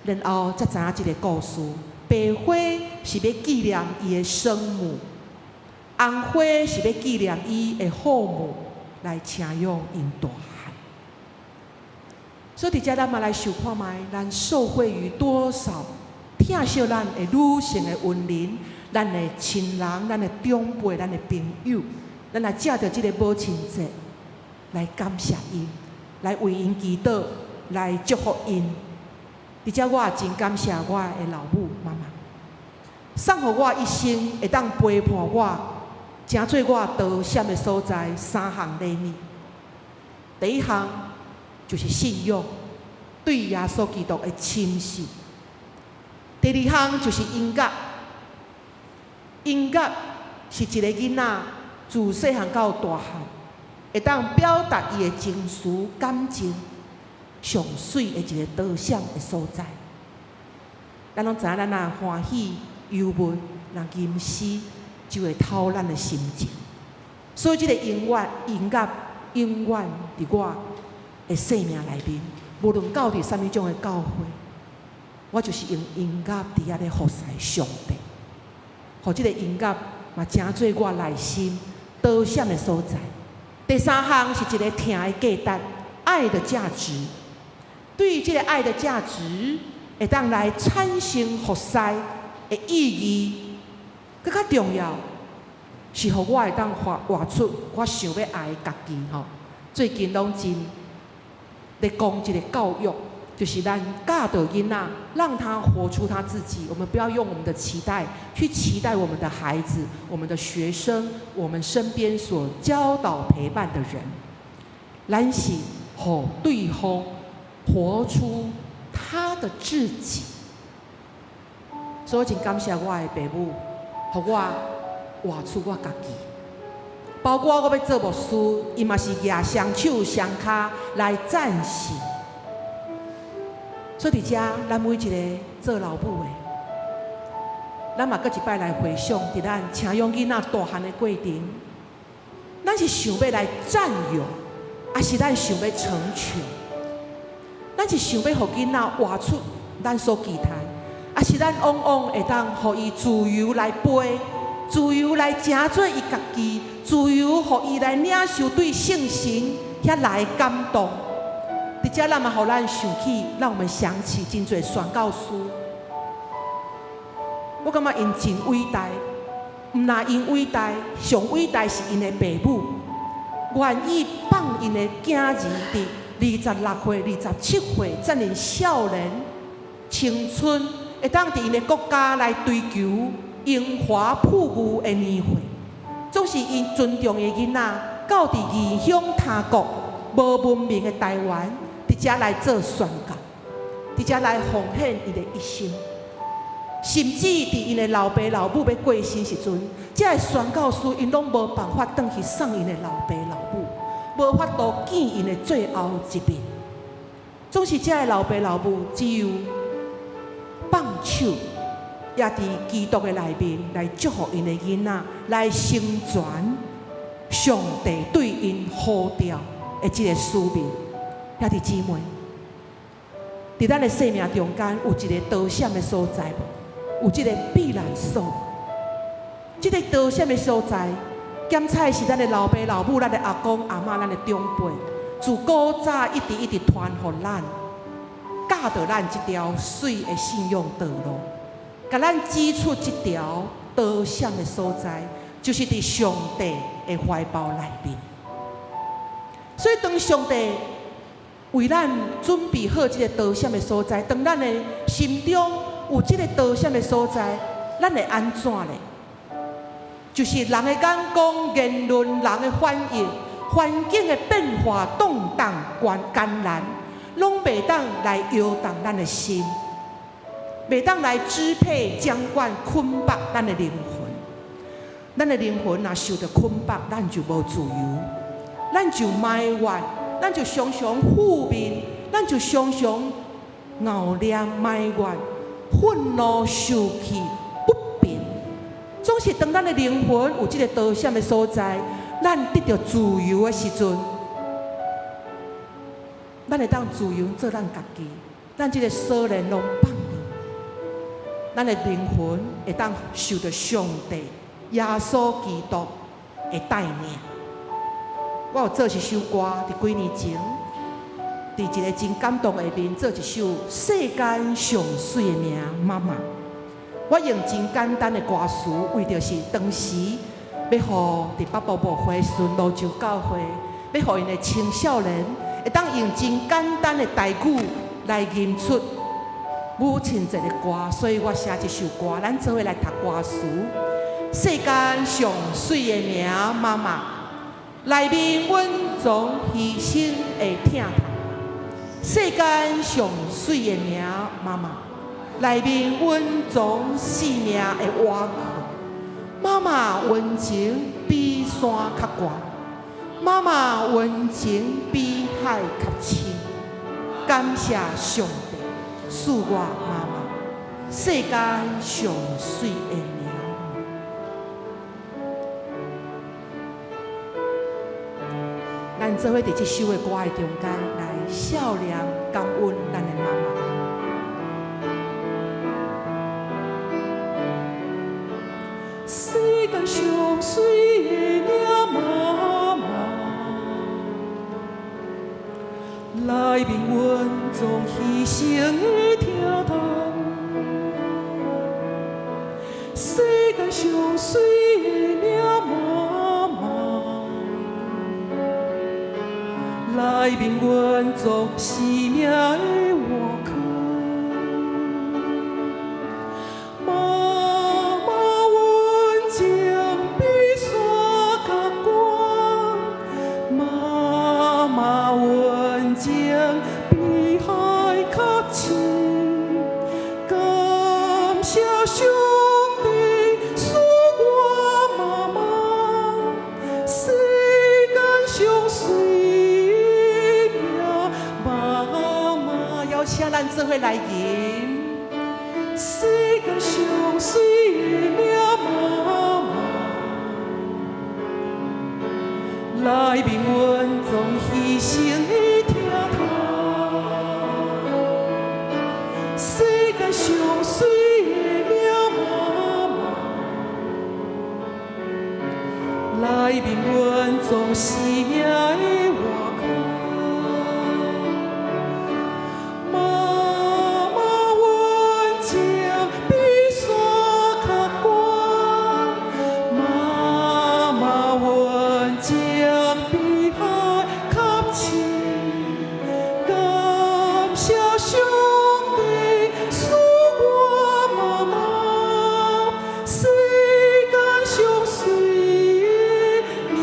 F: 然後才知影這个故事。白花是欲紀念伊的生母，紅花是欲紀念伊的後母，來請養𪜶大漢。所以佇遮咱嘛來想看覓，咱受惠於多少疼惜咱的女性的恩人，咱的親人、咱的長輩、咱的朋友，咱來藉著這个母親節來感謝𪜶，來為𪜶祈禱，來祝福𪜶。而且我也真感謝我的老母媽媽，送予我一生會當陪伴我，成做我導閃的所在三項禮物。第一項就是信仰，對耶穌基督的深信。第二項就是音樂，音樂是一個囡仔自細漢到大漢，會當表達伊的情緒感情上媠的一個導閃的所在。咱攏知影，咱若歡喜、憂悶、若吟詩，就會透咱的心情。所以，這個音樂永遠佇我的生命內面，無論到佇啥物種的教會，我就是用音樂佇遐咧服侍上帝，予這個音樂嘛成做我內心導閃的所在。第三項是一個疼的價值，愛的價值。對於這個愛的價值，會當來產生服侍的意義，閣較重要是予我會當活出我想欲愛的家己吼。最近攏真咧講這個教育，就是咱教導囡仔，讓他活出他自己。我們不要用我們的期待去期待我們的孩子、我們的學生、我們身邊所教導陪伴的人。咱是予對方活出他的自己。所以真感謝我的爸母，予我活出我家己。包括我欲做牧師，伊嘛是舉雙手雙跤來贊成。所以佇遮，咱每一個做老母的，咱嘛閣一擺來回想，佇咱請養囡仔大漢的過程，咱是想欲來佔有，抑是咱想欲成全？咱是想欲予囡仔活出咱所期待，抑是咱往往會當予伊自由來飛，自由來成做伊家己，自由予伊來領受對聖神遐來的感動。佇遮咱嘛，予咱想起，讓我們想起真濟宣教師。我感覺𪜶真偉大，毋但𪜶偉大，上偉大是𪜶的爸母，願意放𪜶的囝兒佇26歲、27歲，遮爾少年青春，會當佇𪜶的國家來追求榮華富裕的年歲，總是𪜶尊重的囡仔，到佇異鄉他國無文明的台灣，佇遮來做宣教，佇遮來奉獻伊的一生，甚至佇𪜶的老爸老母欲過身時陣，這个宣教師𪜶攏無辦法轉去送𪜶的老爸老母，無法度見𪜶的最後一面。總是這个老爸老母只有放手，也佇基督的內面來祝福𪜶的囡仔，來成全上帝對𪜶呼召的這個使命。兄弟姊妹，佇咱的生命中間有一個導閃的所在無？有這個避難所。這個導閃的所在，檢採是咱的老爸老母、咱的阿公阿嬤、咱的長輩，自古早一直一直傳予咱，教導咱這條媠的信仰道路，共咱指出這條導閃的所在，就是佇上帝的懷抱內面。所以當上帝為咱準備好這個導閃的所在，當咱的心中有這個導閃的所在，咱會按怎咧？就是人的眼光、言論、人的反應、環境的變化、動盪、艱難，攏袂當來搖動咱的心，袂當來支配、掌管、捆綁咱的靈魂。咱的靈魂若受著捆綁，咱就無自由，咱就埋怨，咱就常常負面，咱就常常熬念埋怨、憤怒、受氣、不平。總是當咱的靈魂有這個導閃的所在，咱得著自由的時陣，咱會當自由做咱家己，咱這個鎖鏈攏放落，咱的靈魂會當受著上帝、耶穌基督的帶領。我有做一首歌，佇幾年前，佇一個真感動的面，做一首世間上媠的名《媽媽》。我用真簡單的歌詞，為著是當時欲予佇北部牧會順路州教會，欲予𪜶的青少年會當用真簡單的台語來吟出母親節的歌，所以我寫這首歌，咱做伙來讀歌詞。世間上媠的名，媽媽，內面蘊藏犧牲的疼痛。世間上媠的名，媽媽，內面蘊藏生命的倚靠。媽媽溫情比山較懸，媽媽溫情比海較深。感謝上帝賜我媽媽，世間上媠的名。咱做伙佇這首的歌的中間來笑臉感恩咱的媽媽。世間上媠的名媽媽，內面蘊藏犧牲的疼痛。世間上媠的名媽媽，內面蘊藏生命的倚靠。媽媽溫情比山較懸，媽媽溫情比海較深。感謝上帝賜我媽媽，世間上媠的名媽媽。邀請咱做伙來吟。世間上媠的名媽媽，內面蘊藏犧牲的疼痛。世間上媠的名媽媽，內面蘊藏生命的倚靠。媽媽溫情比山較懸，媽媽溫情比海較深。感謝上帝賜我媽媽，世間上媠的名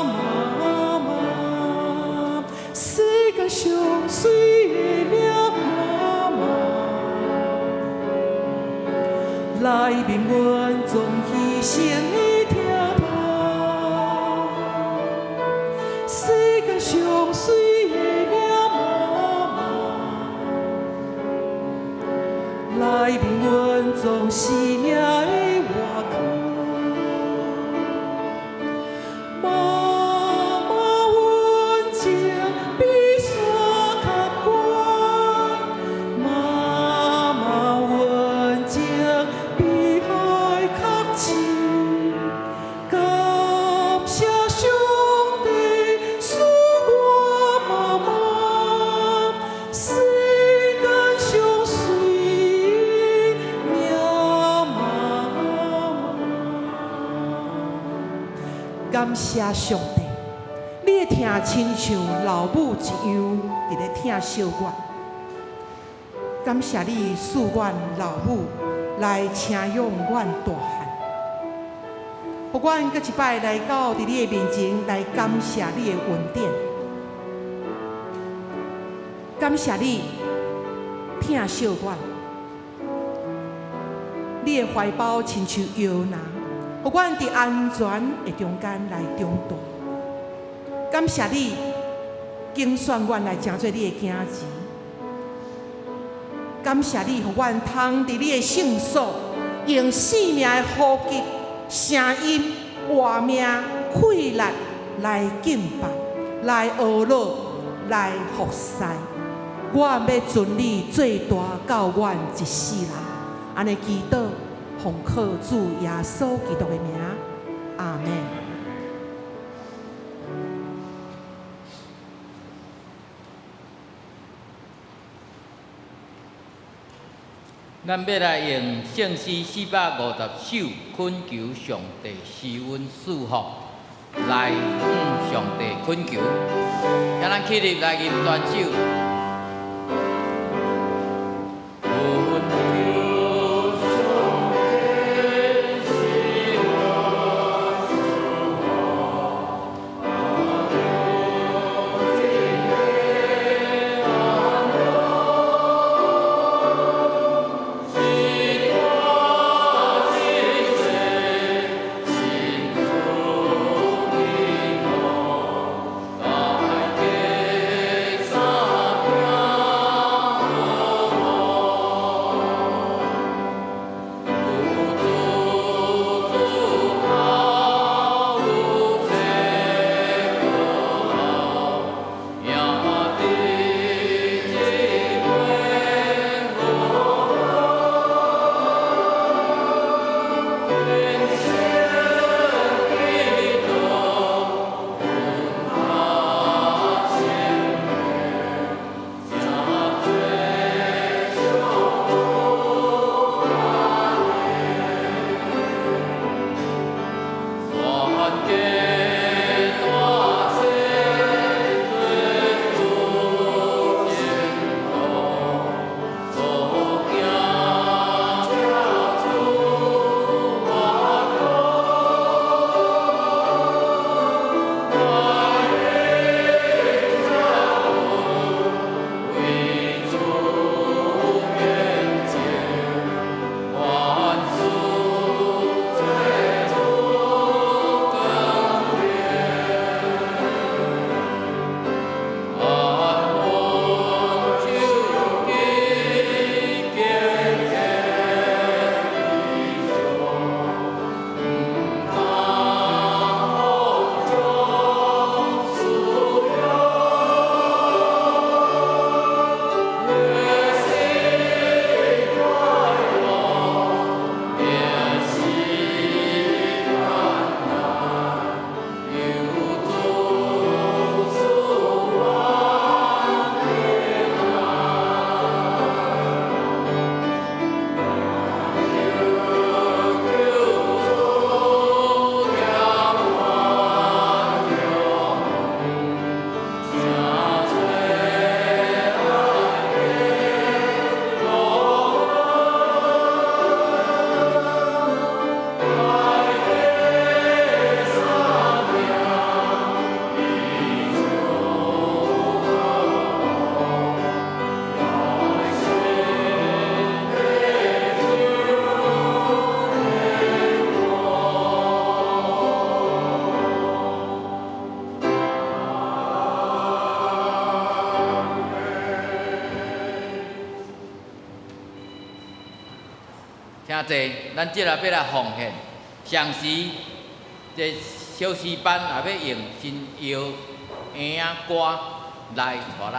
F: 媽媽，世間上媠的名媽媽，內面蘊藏犧牲的疼痛。世間上媠的名媽媽，內面蘊藏生命的倚靠。媽媽溫情比山較懸，媽媽溫情比海較深。感謝上帝賜我媽媽，世間上媠的名媽媽。感謝上帝，你的疼親像老母一樣，佇咧疼惜我。感謝你賜阮老母來請養阮大漢，予阮閣一擺來到佇你的面前來感謝你的恩典，感謝你疼惜阮，你的懷抱親像搖籃，予阮佇安全的中間來長大。感謝你揀選阮來成做你的囝兒，感謝你，予阮通佇你的聖所，用生命的呼吸、聲音、活命、氣力來敬拜、來呵咾、來服侍。我欲尊你做大到阮一世人。按呢祈禱，奉靠主耶穌基督的名，阿們。
E: 咱欲來用聖詩450首懇求上帝施恩賜福，來向上帝懇求。請咱起立來吟全首。家大细做主前路，所行这主我为主见证，万事做主光荣，安稳手记坚坚上，不敢放纵私听者，咱這下欲來奉獻，上時這小詩班也欲用新搖嬰仔歌來帶咱。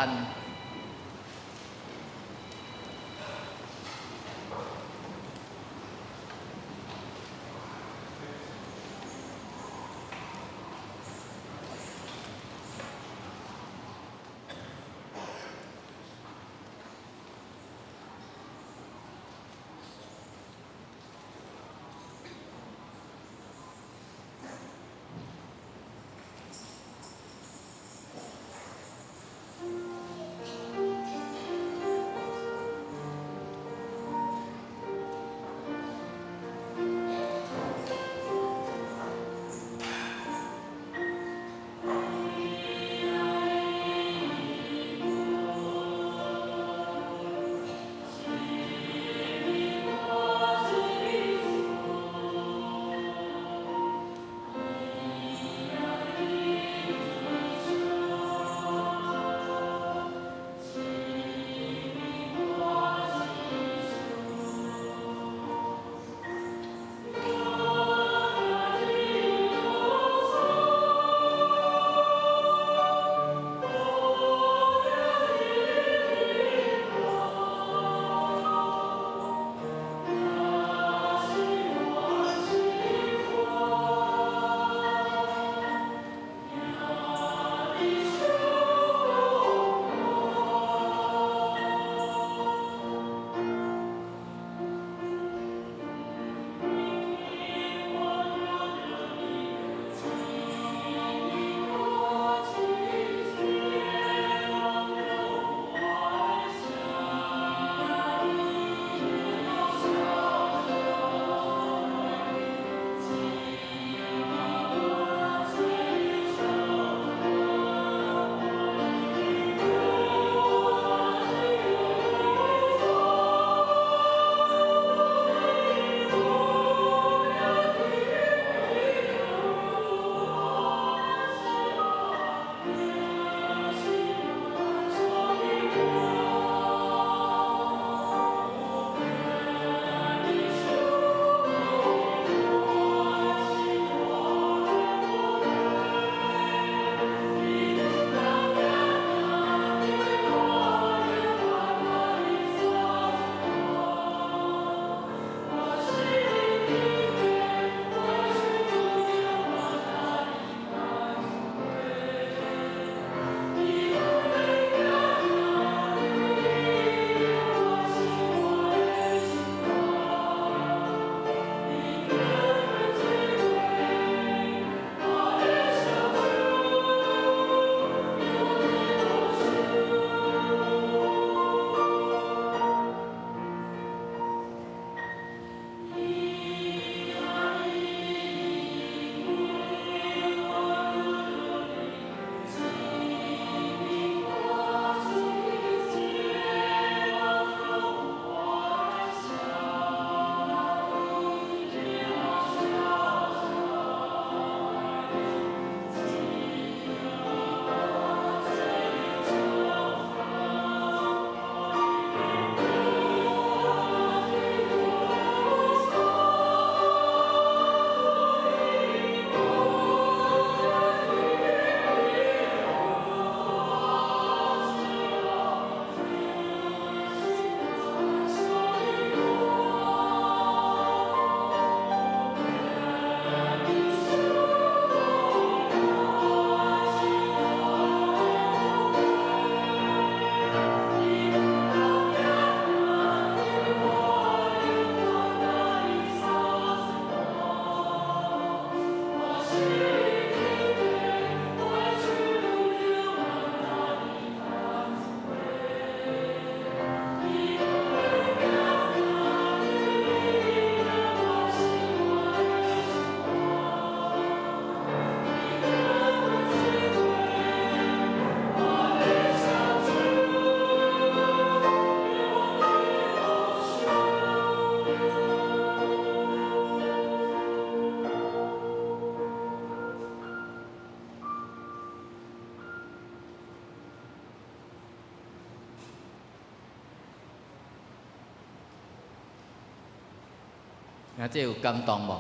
E: 啊，這有感動無？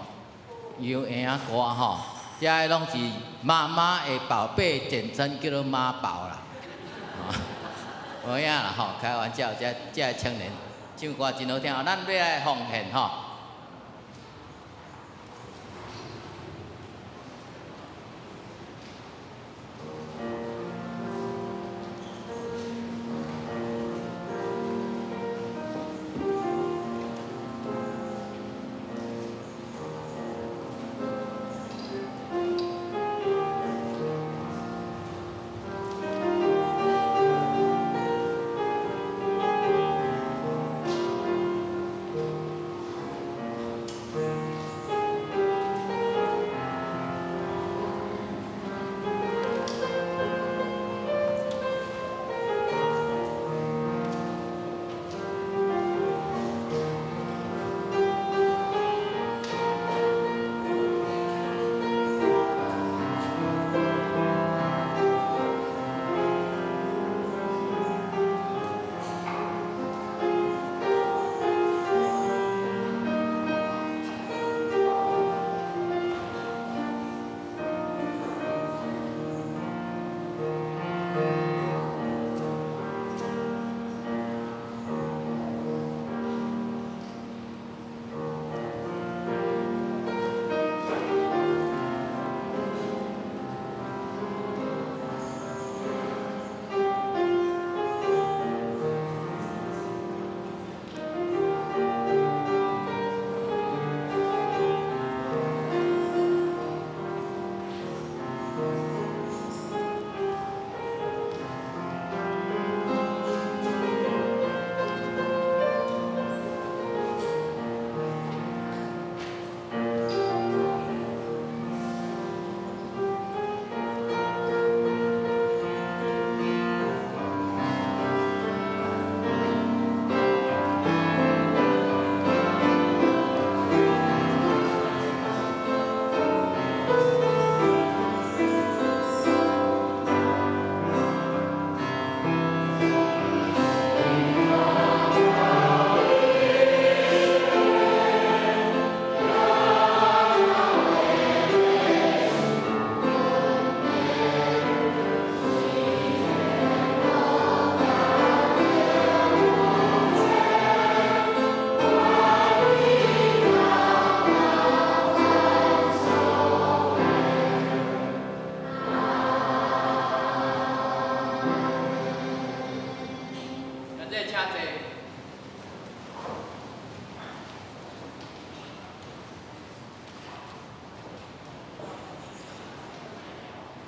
E: 有閒仔歌吼，這个攏是媽媽的寶貝，簡稱叫做媽寶啦。無影啦吼，開玩笑，這這个青年唱歌真好聽，咱欲來奉獻吼。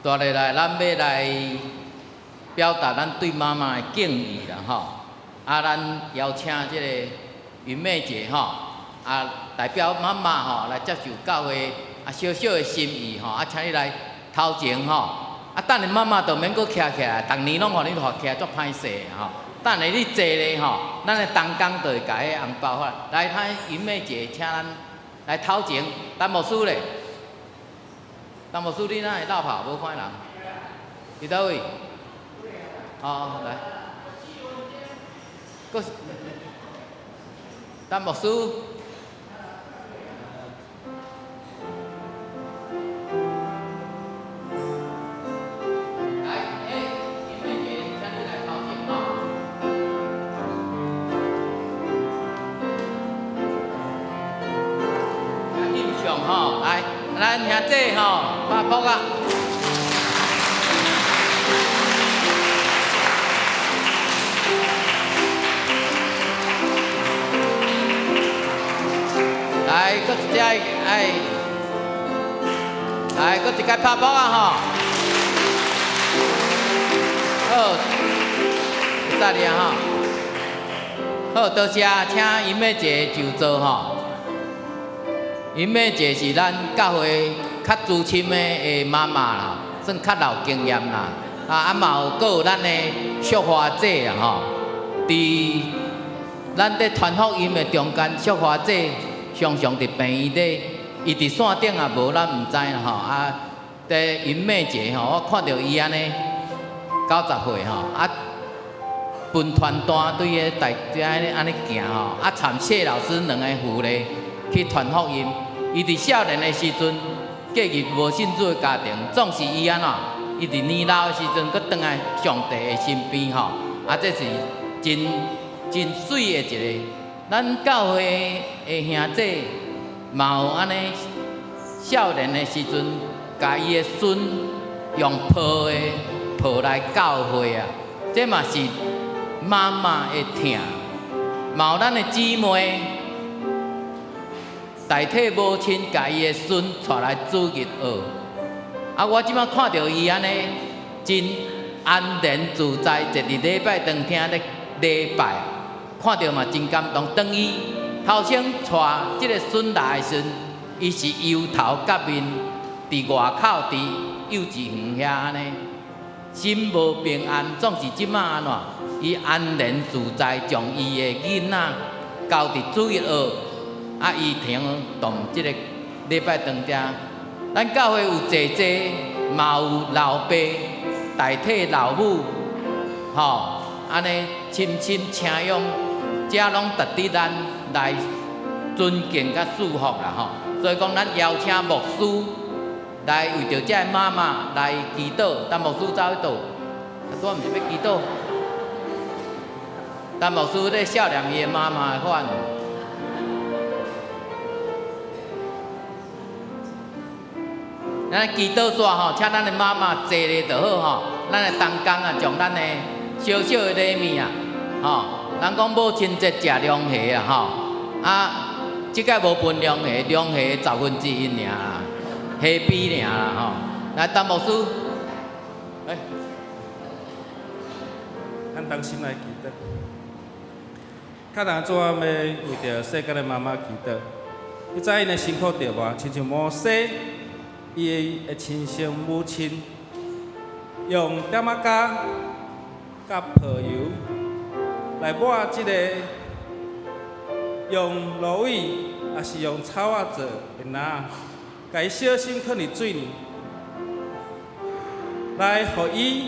E: 帶落來，咱欲來表達咱對媽媽的敬意啦吼。啊，咱邀請這個雲妹姐吼，啊，代表媽媽吼來接受教會啊小小的心意吼，啊，請你來頭前吼。啊，等下媽媽就免閣徛起來，逐年攏予你徛起來，足歹勢吼。等下你坐咧吼，咱的同工就會共彼紅包發。來，咱雲妹姐，請咱來頭前，陳牧師咧。陳牧師，你哪會落跑無看人？佇佗位？哦，來。閣是陳牧師。來，欸，雲妹姐，請你來頭前吼。來翕相吼，來，咱兄弟吼，拍噗仔。來，閣一隻愛，來，閣一擺拍噗仔吼。好，會使哩啊吼。好，多謝，請雲妹姐就座吼。雲妹姐是咱教會較資深的的媽媽啦，算較老經驗啦。啊啊嘛有閣有咱的淑華姐啦吼。佇咱佇傳福音的中間，淑華姐常常佇病院咧，伊佇線頂也無，咱毋知啦吼。啊，佇雲妹姐吼，我看著伊按呢90歲吼，啊，分傳單對個大家按呢行吼，啊，參謝老師兩个扶咧，去傳福音。伊佇少年的時陣嫁入無信主的家庭，總是伊按怎？伊佇年老的時陣，閣轉來上帝的身邊吼。啊，這是真真媠的一個。咱教會的兄弟嘛有按呢，少年的時陣，共伊的孫用抱的抱來教會啊，這嘛是媽媽的疼。嘛有咱的姊妹代替母親，共伊的孫帶來主日學。啊，我這擺看著伊按呢，真安然自在，坐佇禮拜堂聽咧禮拜，看著嘛真感動。當伊頭先帶這个孫來的時陣，伊是油頭革面，佇外口佇幼稚園遐按呢，心無平安，總是這擺按怎？伊安然自在，將伊的囡仔交佇主日學，啊，伊聽動這个禮拜堂聽。咱教會有姐姐，嘛有老爸代替老母，吼，按呢深深請養，這攏值得咱來尊敬佮祝福啦，吼。所以講，咱邀請牧師來為著這个媽媽來祈禱。但牧師走去佗？啊，拄仔毋是欲祈禱？但牧師咧笑念伊的媽媽的款。咱祈禱煞吼，請咱的媽媽坐咧就好吼。咱的同工啊，將咱的小小的禮物啊，吼，人講母親節食龍蝦啊，吼，啊，這擺無分龍蝦，龍蝦1/10爾啦，蝦皮爾啦，吼。來，陳牧師，
D: 來，咱同心來祈禱。較難主啊，欲為著世間的媽媽祈禱。你知𪜶的辛苦著無？親像摩西，伊的親生母親用點仔膠佮泡油來抹這个用蘆葦，抑是用草仔做的籃，共伊小心囥佇水裡，來予伊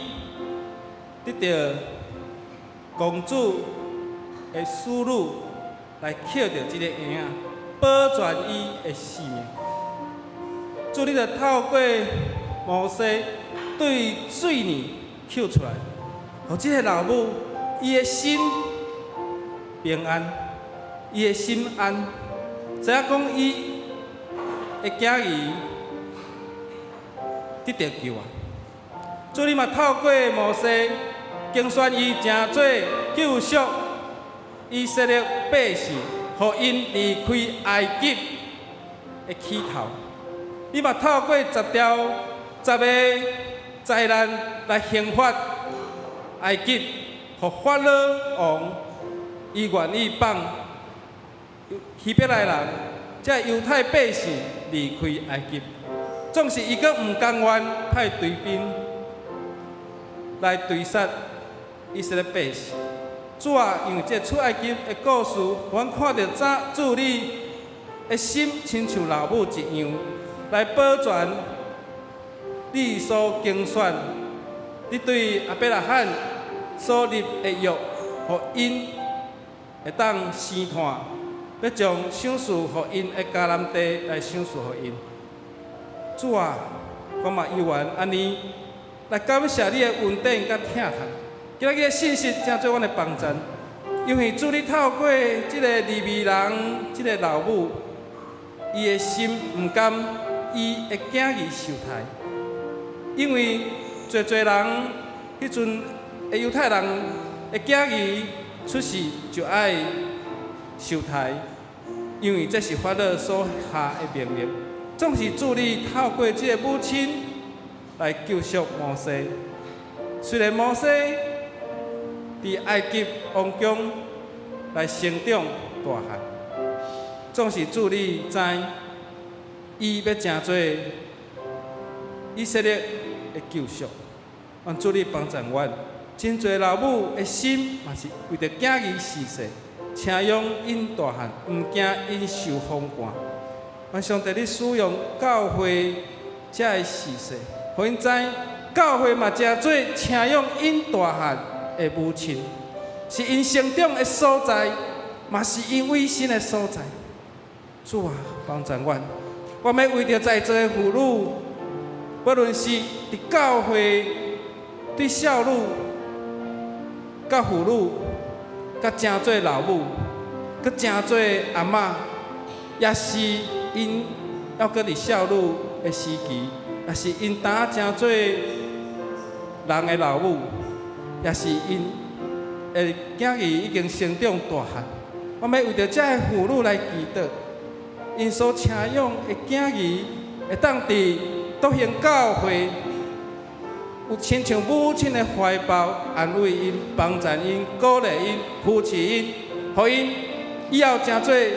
D: 得著公主的使女來抾著這个嬰仔，保全伊的性命。主，你就透過摩西對水裡抾出來，予這个老母伊的心平安，伊的心安，知影講伊的囝兒得著救啊！主，你嘛透過摩西揀選伊成做救贖以色列百姓，予𪜶離開埃及的起頭。你嘛透過十條十个災難來刑罰埃及，予法老王伊願意放希伯來人，這猶太百姓離開埃及。總是伊閣毋甘願派追兵來追殺以色列百姓。主啊，因為這出埃及的故事，阮看著主你的心親像老母一樣，來保全你所揀選，你對亞伯拉罕所立的約，予𪜶會當生湠，欲將賞賜予𪜶的迦南地來賞賜予𪜶。主啊，我嘛猶原按呢來感謝你的恩典佮疼痛。今仔日的信息成做阮的幫贊，因為主你透過這个利未人，這个老母，伊的心毋甘伊的囝兒受刣，因為濟濟人彼陣的猶太人的囝兒出世就愛受刣，因為這是法老所下的命令。總是主你透過這个母親來救贖摩西。雖然摩西佇埃及王宮來成長大漢，總是主你知，伊欲成做以色列的救贖。願主你幫贊阮，真濟老母的心嘛是為著囝兒逝世，請養𪜶大漢，毋驚𪜶受風寒。願上帝你使用教會遮的逝世，予𪜶知教會嘛成做請養𪜶大漢的母親，是𪜶成長的所在，嘛是𪜶委身的所在。主啊，幫助阮，我欲為著在座的婦女，不論是佇教會、對少女、佮婦女、佮誠濟老母、閣誠濟阿嬤，也是𪜶猶閣佇少女的時期，也是𪜶當誠濟人的老母，也是𪜶的囝兒已經成長大漢。我欲為著這个婦女來祈禱，𪜶所請養的囝兒會當佇篤興教會有親像母親的懷抱，安慰𪜶、幫助𪜶、鼓勵𪜶、扶持𪜶，予𪜶以後成做篤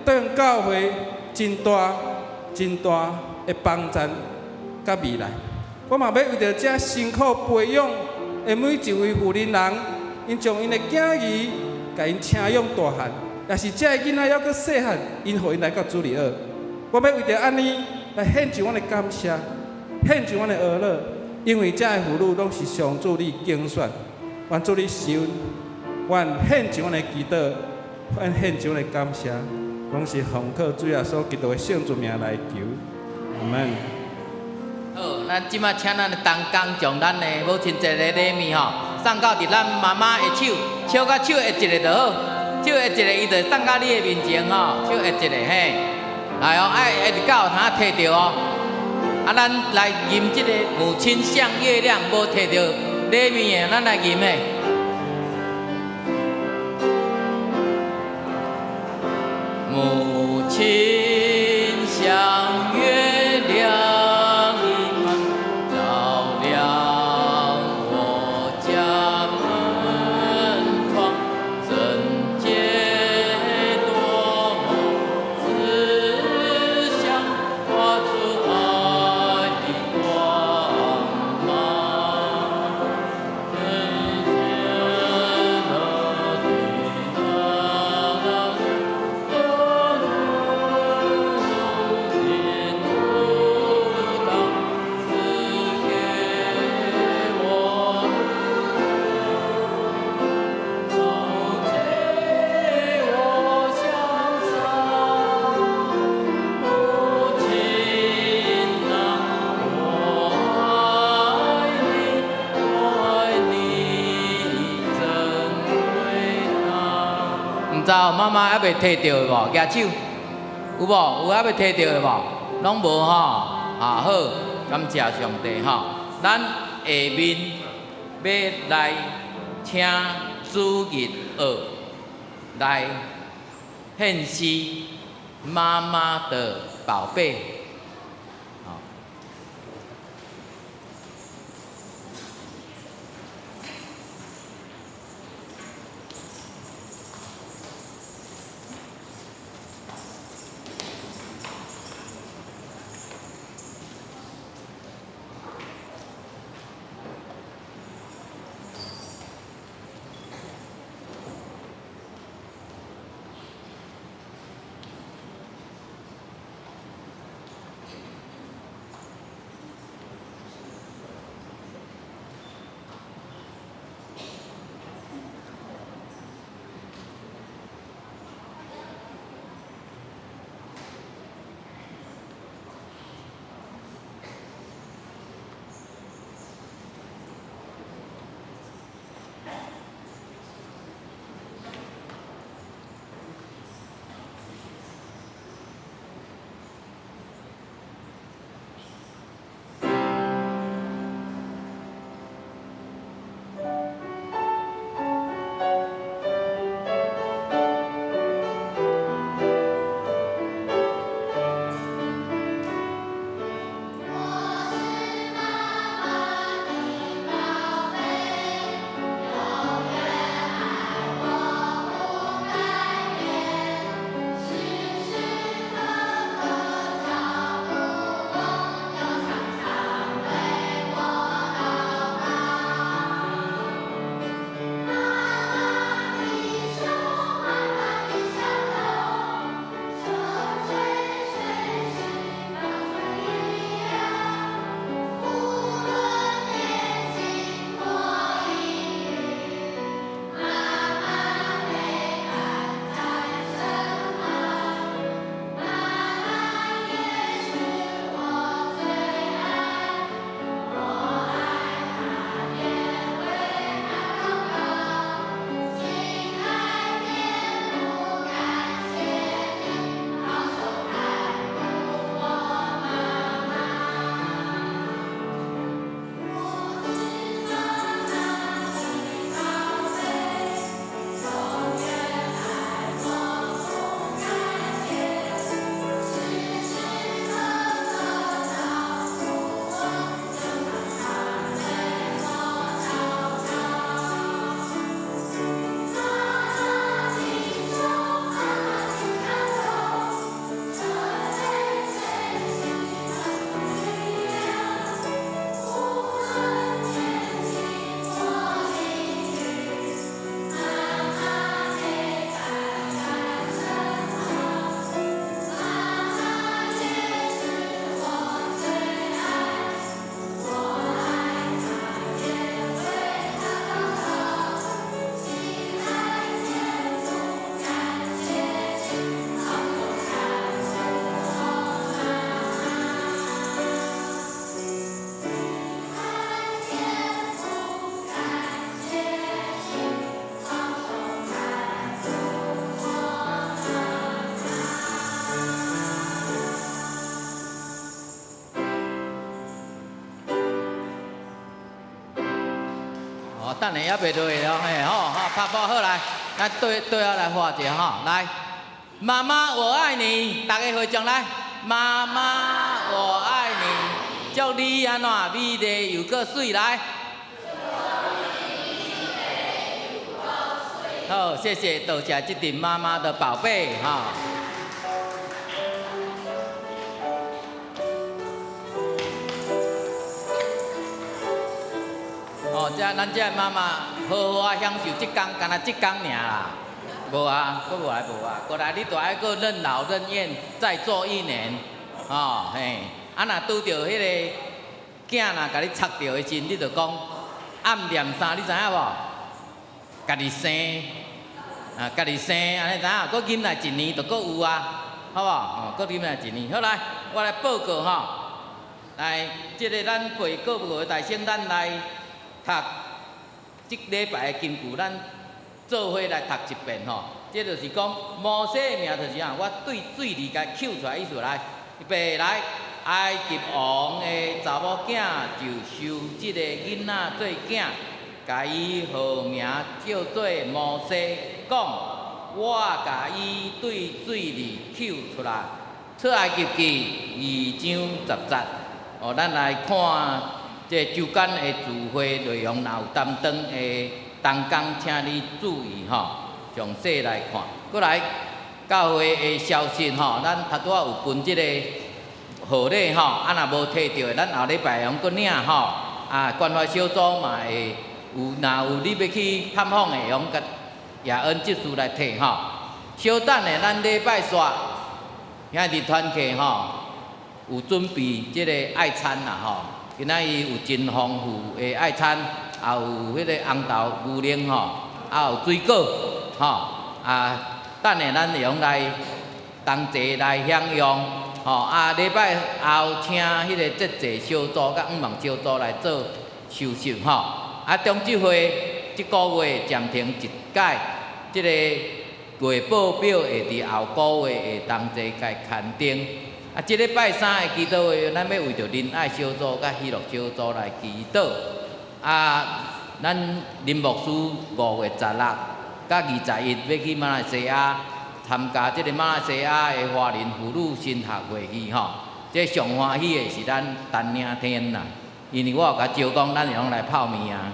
D: 興教會真大、真大的幫贊佮未來。我嘛欲為著這辛苦培養的每一位婦人人，𪜶將𪜶的囝兒共𪜶請養大漢，也是這个囡仔猶閣細漢，𪜶予𪜶來到主日學。我欲為著按呢來獻上阮的感謝，獻上阮的呵咾，因為這个婦女攏是上主你揀選，願主你收，阮獻上阮的祈禱，阮獻上阮的感謝，攏是奉靠主耶穌基督的聖主名來求，阿門。
E: 好，咱這擺請咱的同工將咱的母親節的禮物吼，送到佇咱媽媽的手，手佮手握一下就好，手握一下，伊就送到你的面前吼，手握一下嘿，來哦，愛握一到有通提著哦。啊，咱來吟這个母親像月亮，無提著禮物的，咱來吟的。母親像月亮一般照亮我家門窗，聖潔多麼慈祥，發出愛的光芒。聖潔的賜給我，導我向上。母親啊，我愛你，我愛你真偉大。毋知媽媽猶未提著的無？舉手，有無？有猶未提著的無？攏無吼。啊好，感謝上帝吼。咱下面欲來請主日學來獻詩媽媽的寶貝。好。哦，等下猶袂落去哦，嘿，吼，吼，拍波好來，咱對對仔來畫一下吼，來，媽媽我愛你，大家合掌來，媽媽我愛你，祝你按怎美麗又閣媠來。好，謝謝，多謝這陣媽媽的寶貝哈。哦，這咱這媽媽好好啊享受這工，干焦這工爾啦。無啊，閣無來無啊，過來你著愛閣任勞任怨，再做一年，哦嘿。啊，若拄著彼個囝若共你插著的時陣，你就講暗念啥，你知影無？家己生，啊，家己生，按呢知影？閣忍耐一年就閣有啊，好無？哦，閣忍耐一年。好來，我來報告吼，來，這个咱會國務的大省，咱來讀這禮拜的金句，咱做伙來讀一遍吼。這就是講摩西的名就是啥？我對水裡共抾出來意思來，預備來，埃及王的查某囝就收這个囡仔做囝。共伊號名叫做摩西，講我共伊對水裡抾出來。出埃及記二章十節。哦，咱來看這週間的聚會內容，若有擔當的同工，請你注意吼，詳細來看。閣來教會的消息吼，咱頭拄仔有分這個號碼吼，啊若無提著的，咱後禮拜會閣領吼。啊，關懷小組嘛會。有，若有你欲去探訪的，會用共葉恩執事來提吼。稍等下，咱禮拜四兄弟團契吼，有準備這个愛餐啦吼。今仔日有真豐富的愛餐，也有彼個紅豆牛奶吼，也有水果吼。啊，等下咱會用來同齊來享用吼。啊，禮拜後請彼个節制小組佮向望小組來做收拾吼。啊，中執會這个月暫停一擺，這个月報表會佇後个月會同齊共刊登。啊，這禮拜三的祈禱會，咱欲為著仁愛小組佮喜樂小組來祈禱。啊，咱林牧師5月16佮21欲去馬來西亞參加這个馬來西亞的華人婦女神學會議吼。這上歡喜的是咱陳領天啦。因為我有共招講，咱會用來泡麵啊。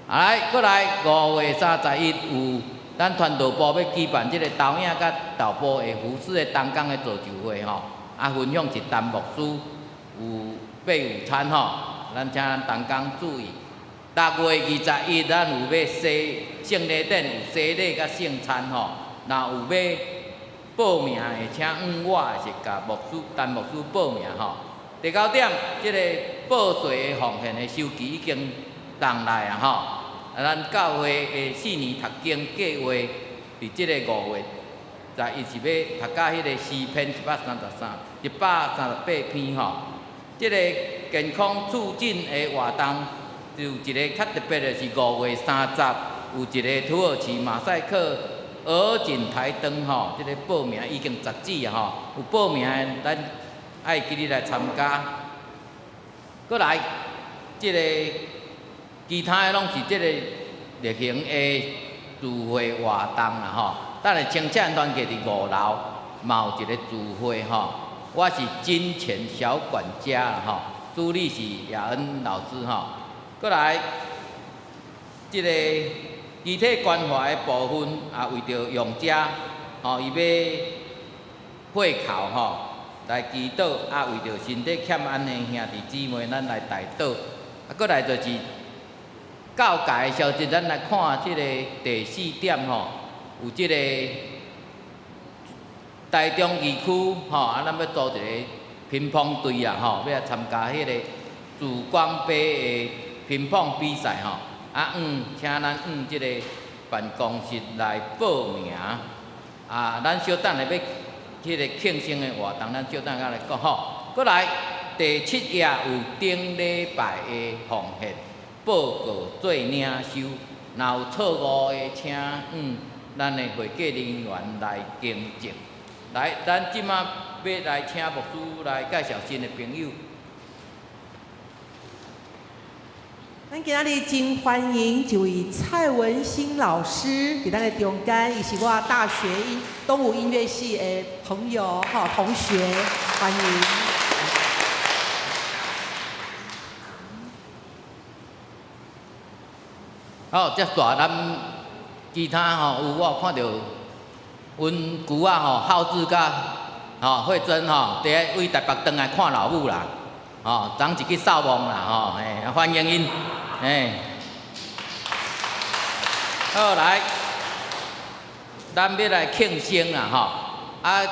E: 啊來，閣來5月31有咱傳道部欲舉辦這个投影佮導播的服事的同工的造就會吼。啊，分享是陳牧師有備午餐吼，咱請咱同工注意。6月21，咱有欲洗聖禮典，有洗禮佮聖餐吼。若有欲報名的，請向我抑是共牧師陳牧師報名吼。第九點，這个報稅的奉獻的收據已經送來啊吼！啊，咱教會的四年讀經計劃，佇這个5月11是欲讀到彼个詩篇133、138篇吼。這个健康促進的活動，有一个較特別的是5月30，有一个土耳其馬賽克鵝頸台燈吼，這个報名已經截止啊吼，有報名的咱。愛記得來參加，閣來，這个其他的攏是這个例行的聚會活動啦吼。等下清醒團契佇五樓嘛有一個聚會吼。我是金錢小管家啦吼，主理是葉恩老師吼。閣來，這个肢體關懷的部分也為著用者吼，伊欲血哭吼。來祈禱，啊，為著身體欠安的兄弟姊妹，咱來代禱。啊，閣來就是教界的消息，咱來看這个第四點吼，有這个台中二區吼，啊，咱欲組一个乒乓隊啊，吼，欲來參加彼个曙光杯的乒乓比賽吼。啊，請咱向這个辦公室來報名。啊，咱小等下欲。彼个慶生的活動，咱小等下來講吼。閣來第七頁有頂禮拜的奉獻報告做領收，若有錯誤的，請咱的會計人員來更正。來，咱這馬欲來請牧師來介紹新的朋友。
F: 咱今仔日真歡迎一位蔡文新老師，佇咱的中間，伊是我大學音東吳音樂系的朋友、吼同學，歡迎。
E: 好，接續咱其他吼，有我有看著阮姑仔吼，浩志佮吼慧珍吼，佇咧為台北轉來看老母啦，吼，昨一去掃墓啦，吼，嘿，歡迎𪜶，嘿。好來，咱欲來慶生啦，吼，啊，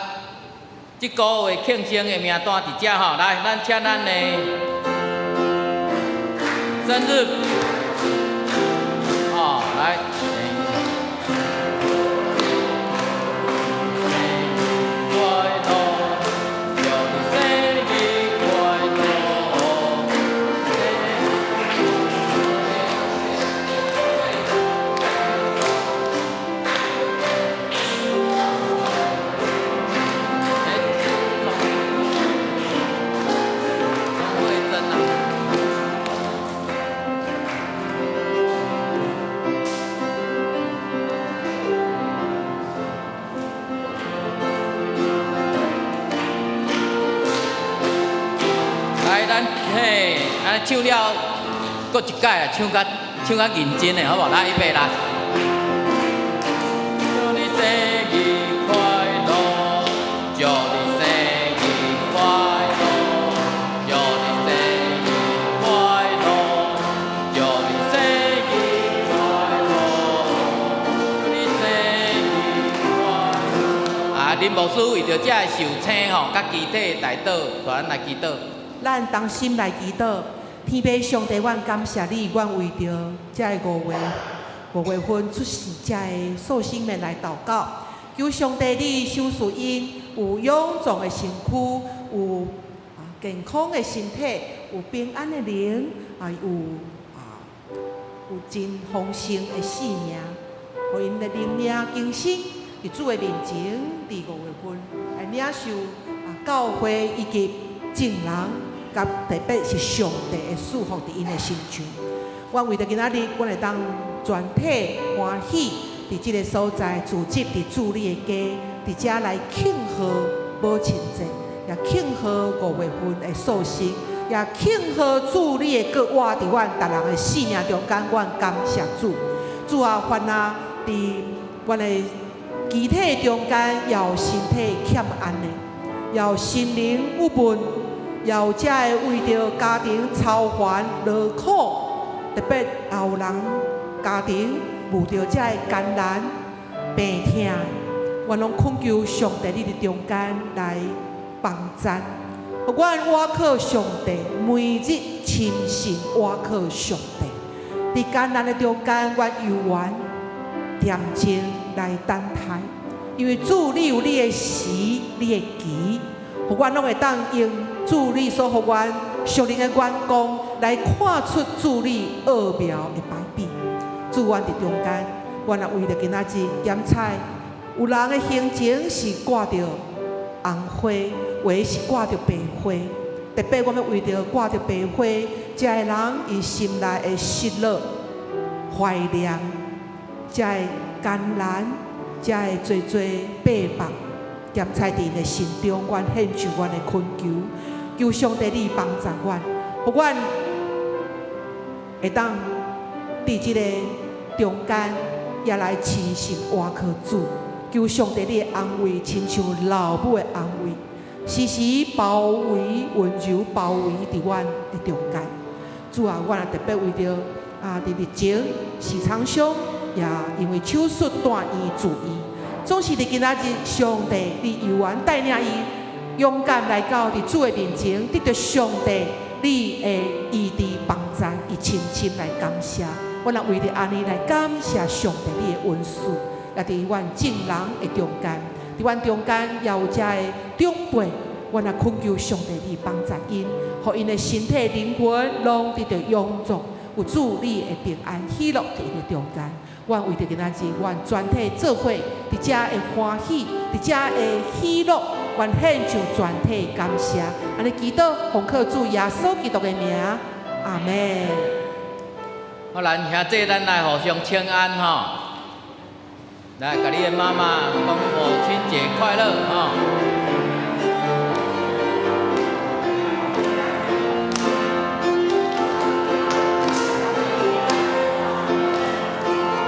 E: 這個月慶生的名單佇遮吼，來，咱請咱的生日，哦，來。來，咱嘿，按呢唱了，閣一擺啊，唱較唱較認真的，好無？來，預備來。祝你生日快樂，祝你生日快樂，祝你生日快樂，祝你生日快樂，祝你生日快樂。啊，林牧師為著這个壽星吼，佮肢體的代禱，帶咱來祈禱。
F: 咱同心來祈禱，天父上帝，阮感謝你，阮為著這个5月份出世這个壽星們來禱告，求上帝你賞賜𪜶有勇壯的身軀，有健康的身體，有平安的靈，啊有真豐盛的性命，予𪜶的靈命更新，佇主的面前，佇5月份來領受教會以及眾人，佮特別是上帝的祝福佇𪜶的身上。阮為著今仔日，阮會當全體歡喜，佇這个所在聚集佇主你的家，佇遮來慶賀母親節，也慶賀5月份的壽星，也慶賀主你的國活佇阮逐人的生命中間，阮感謝主。主啊，凡啊，佇阮的肢體中間，也有身體欠安的，也有心靈鬱悶，也有遮个為著家庭操煩勞苦，特別也有人家庭遇著遮个艱難病痛，阮攏懇求上帝你佇中間來幫贊。阮倚靠上帝，每日深信倚靠上帝。佇艱難的中間，阮猶原恬靜來等待，因為主你有你的時，你的期，予阮攏會當用主你所予阮屬靈的眼光來看出主你奧妙的排比。主，阮佇中間，阮也為著今仔日檢採，有人的胸前是掛著紅花，有的是掛著白花。特別阮欲為著掛著白花，這个人伊心內的失落、懷念，這个艱難，這个濟濟百百，檢採佇𪜶的心中，阮獻上阮的懇求，求上帝你幫助阮，予阮會當佇這个中間也來深信倚靠主，求上帝你的安慰，親像老母的安慰，時時包圍、溫柔包圍佇阮的中間。主啊，阮也特別為著佇日前時常傷，也因為手術住院住院，總是佇今仔日，上帝你猶原帶領伊勇敢來到佇主的面前，得著上帝你的醫治幫助，伊深深來感謝。阮也為著按呢來感謝上帝你的恩賜，也佇阮眾人的中間，佇阮中間也有遮的長輩，阮也懇求上帝你幫助𪜶，予𪜶的身體靈魂攏得著勇壯，有主你的平安喜樂佇𪜶的中間。阮為著今仔日，阮全體做伙佇遮的歡喜，佇遮的喜樂，阮獻上全體感謝。按呢祈禱，奉靠主耶穌基督的名，阿們。
E: 好，咱兄弟，咱來互相請安吼。來，共你的媽媽講母親節快樂吼。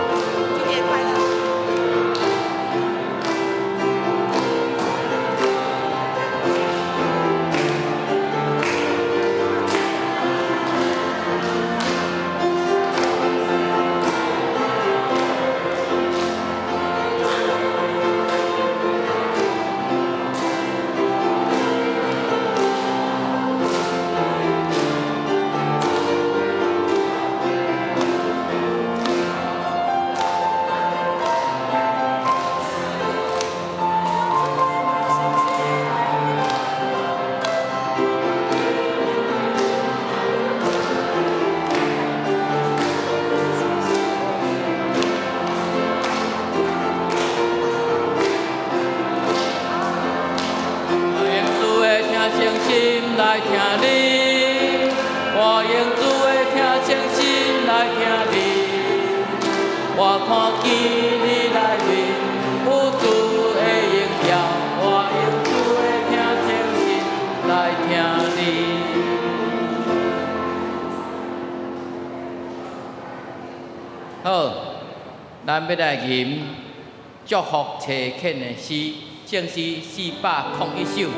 F: 母親節快樂！
E: 我用主的疼誠心來聽你，我用主的疼誠心來聽你。我看見你內面有主的榮耀，我用主的疼誠心來聽你。好，咱欲來吟祝福差遣的詩，聖詩401首。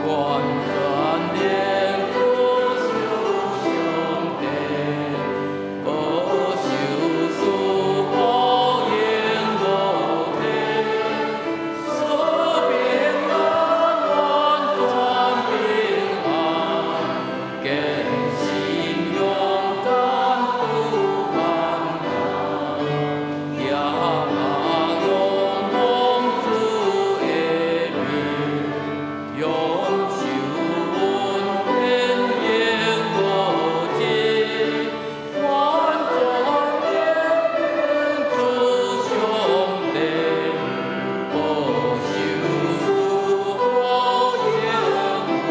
E: 完全能主受上帝，保守賜福永無底，賜平安完全平安，堅心勇敢拄患難，仰望主的名。永受恩典永無盡，完全能主上帝，保守賜福永無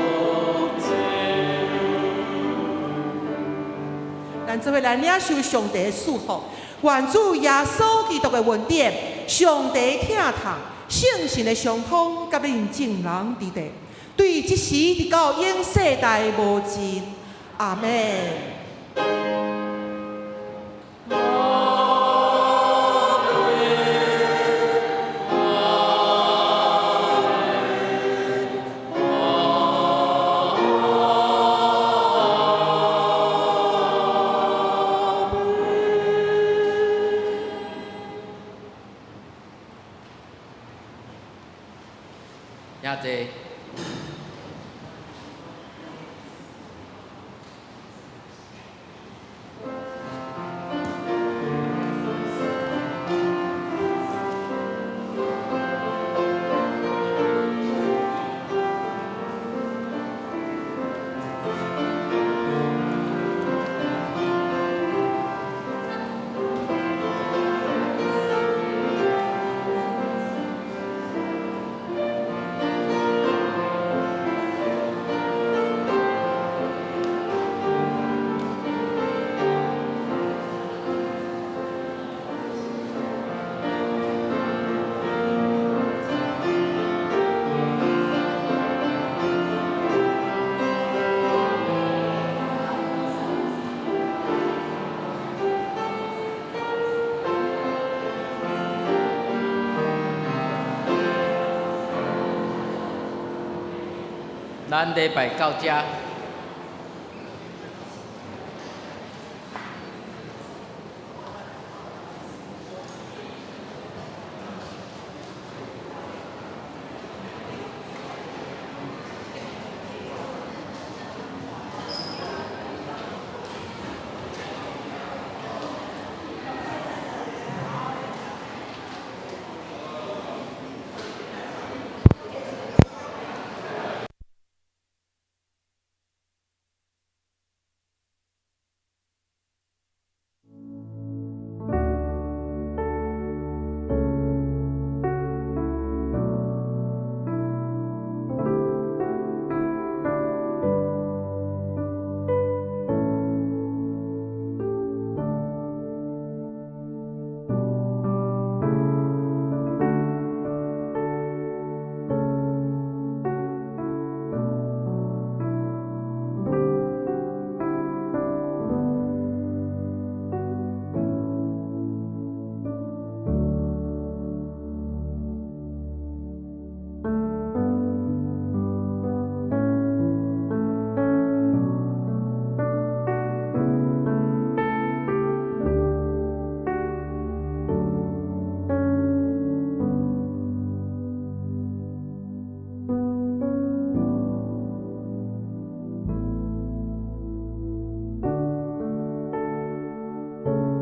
E: 底。
F: 咱做伙來領受上帝的祝福，願主耶穌基督的恩典、上帝疼痛、聖神的相通，佮恁眾人佇咧，對這時直到永世代無盡。阿們。
E: 兄弟。咱禮拜到遮。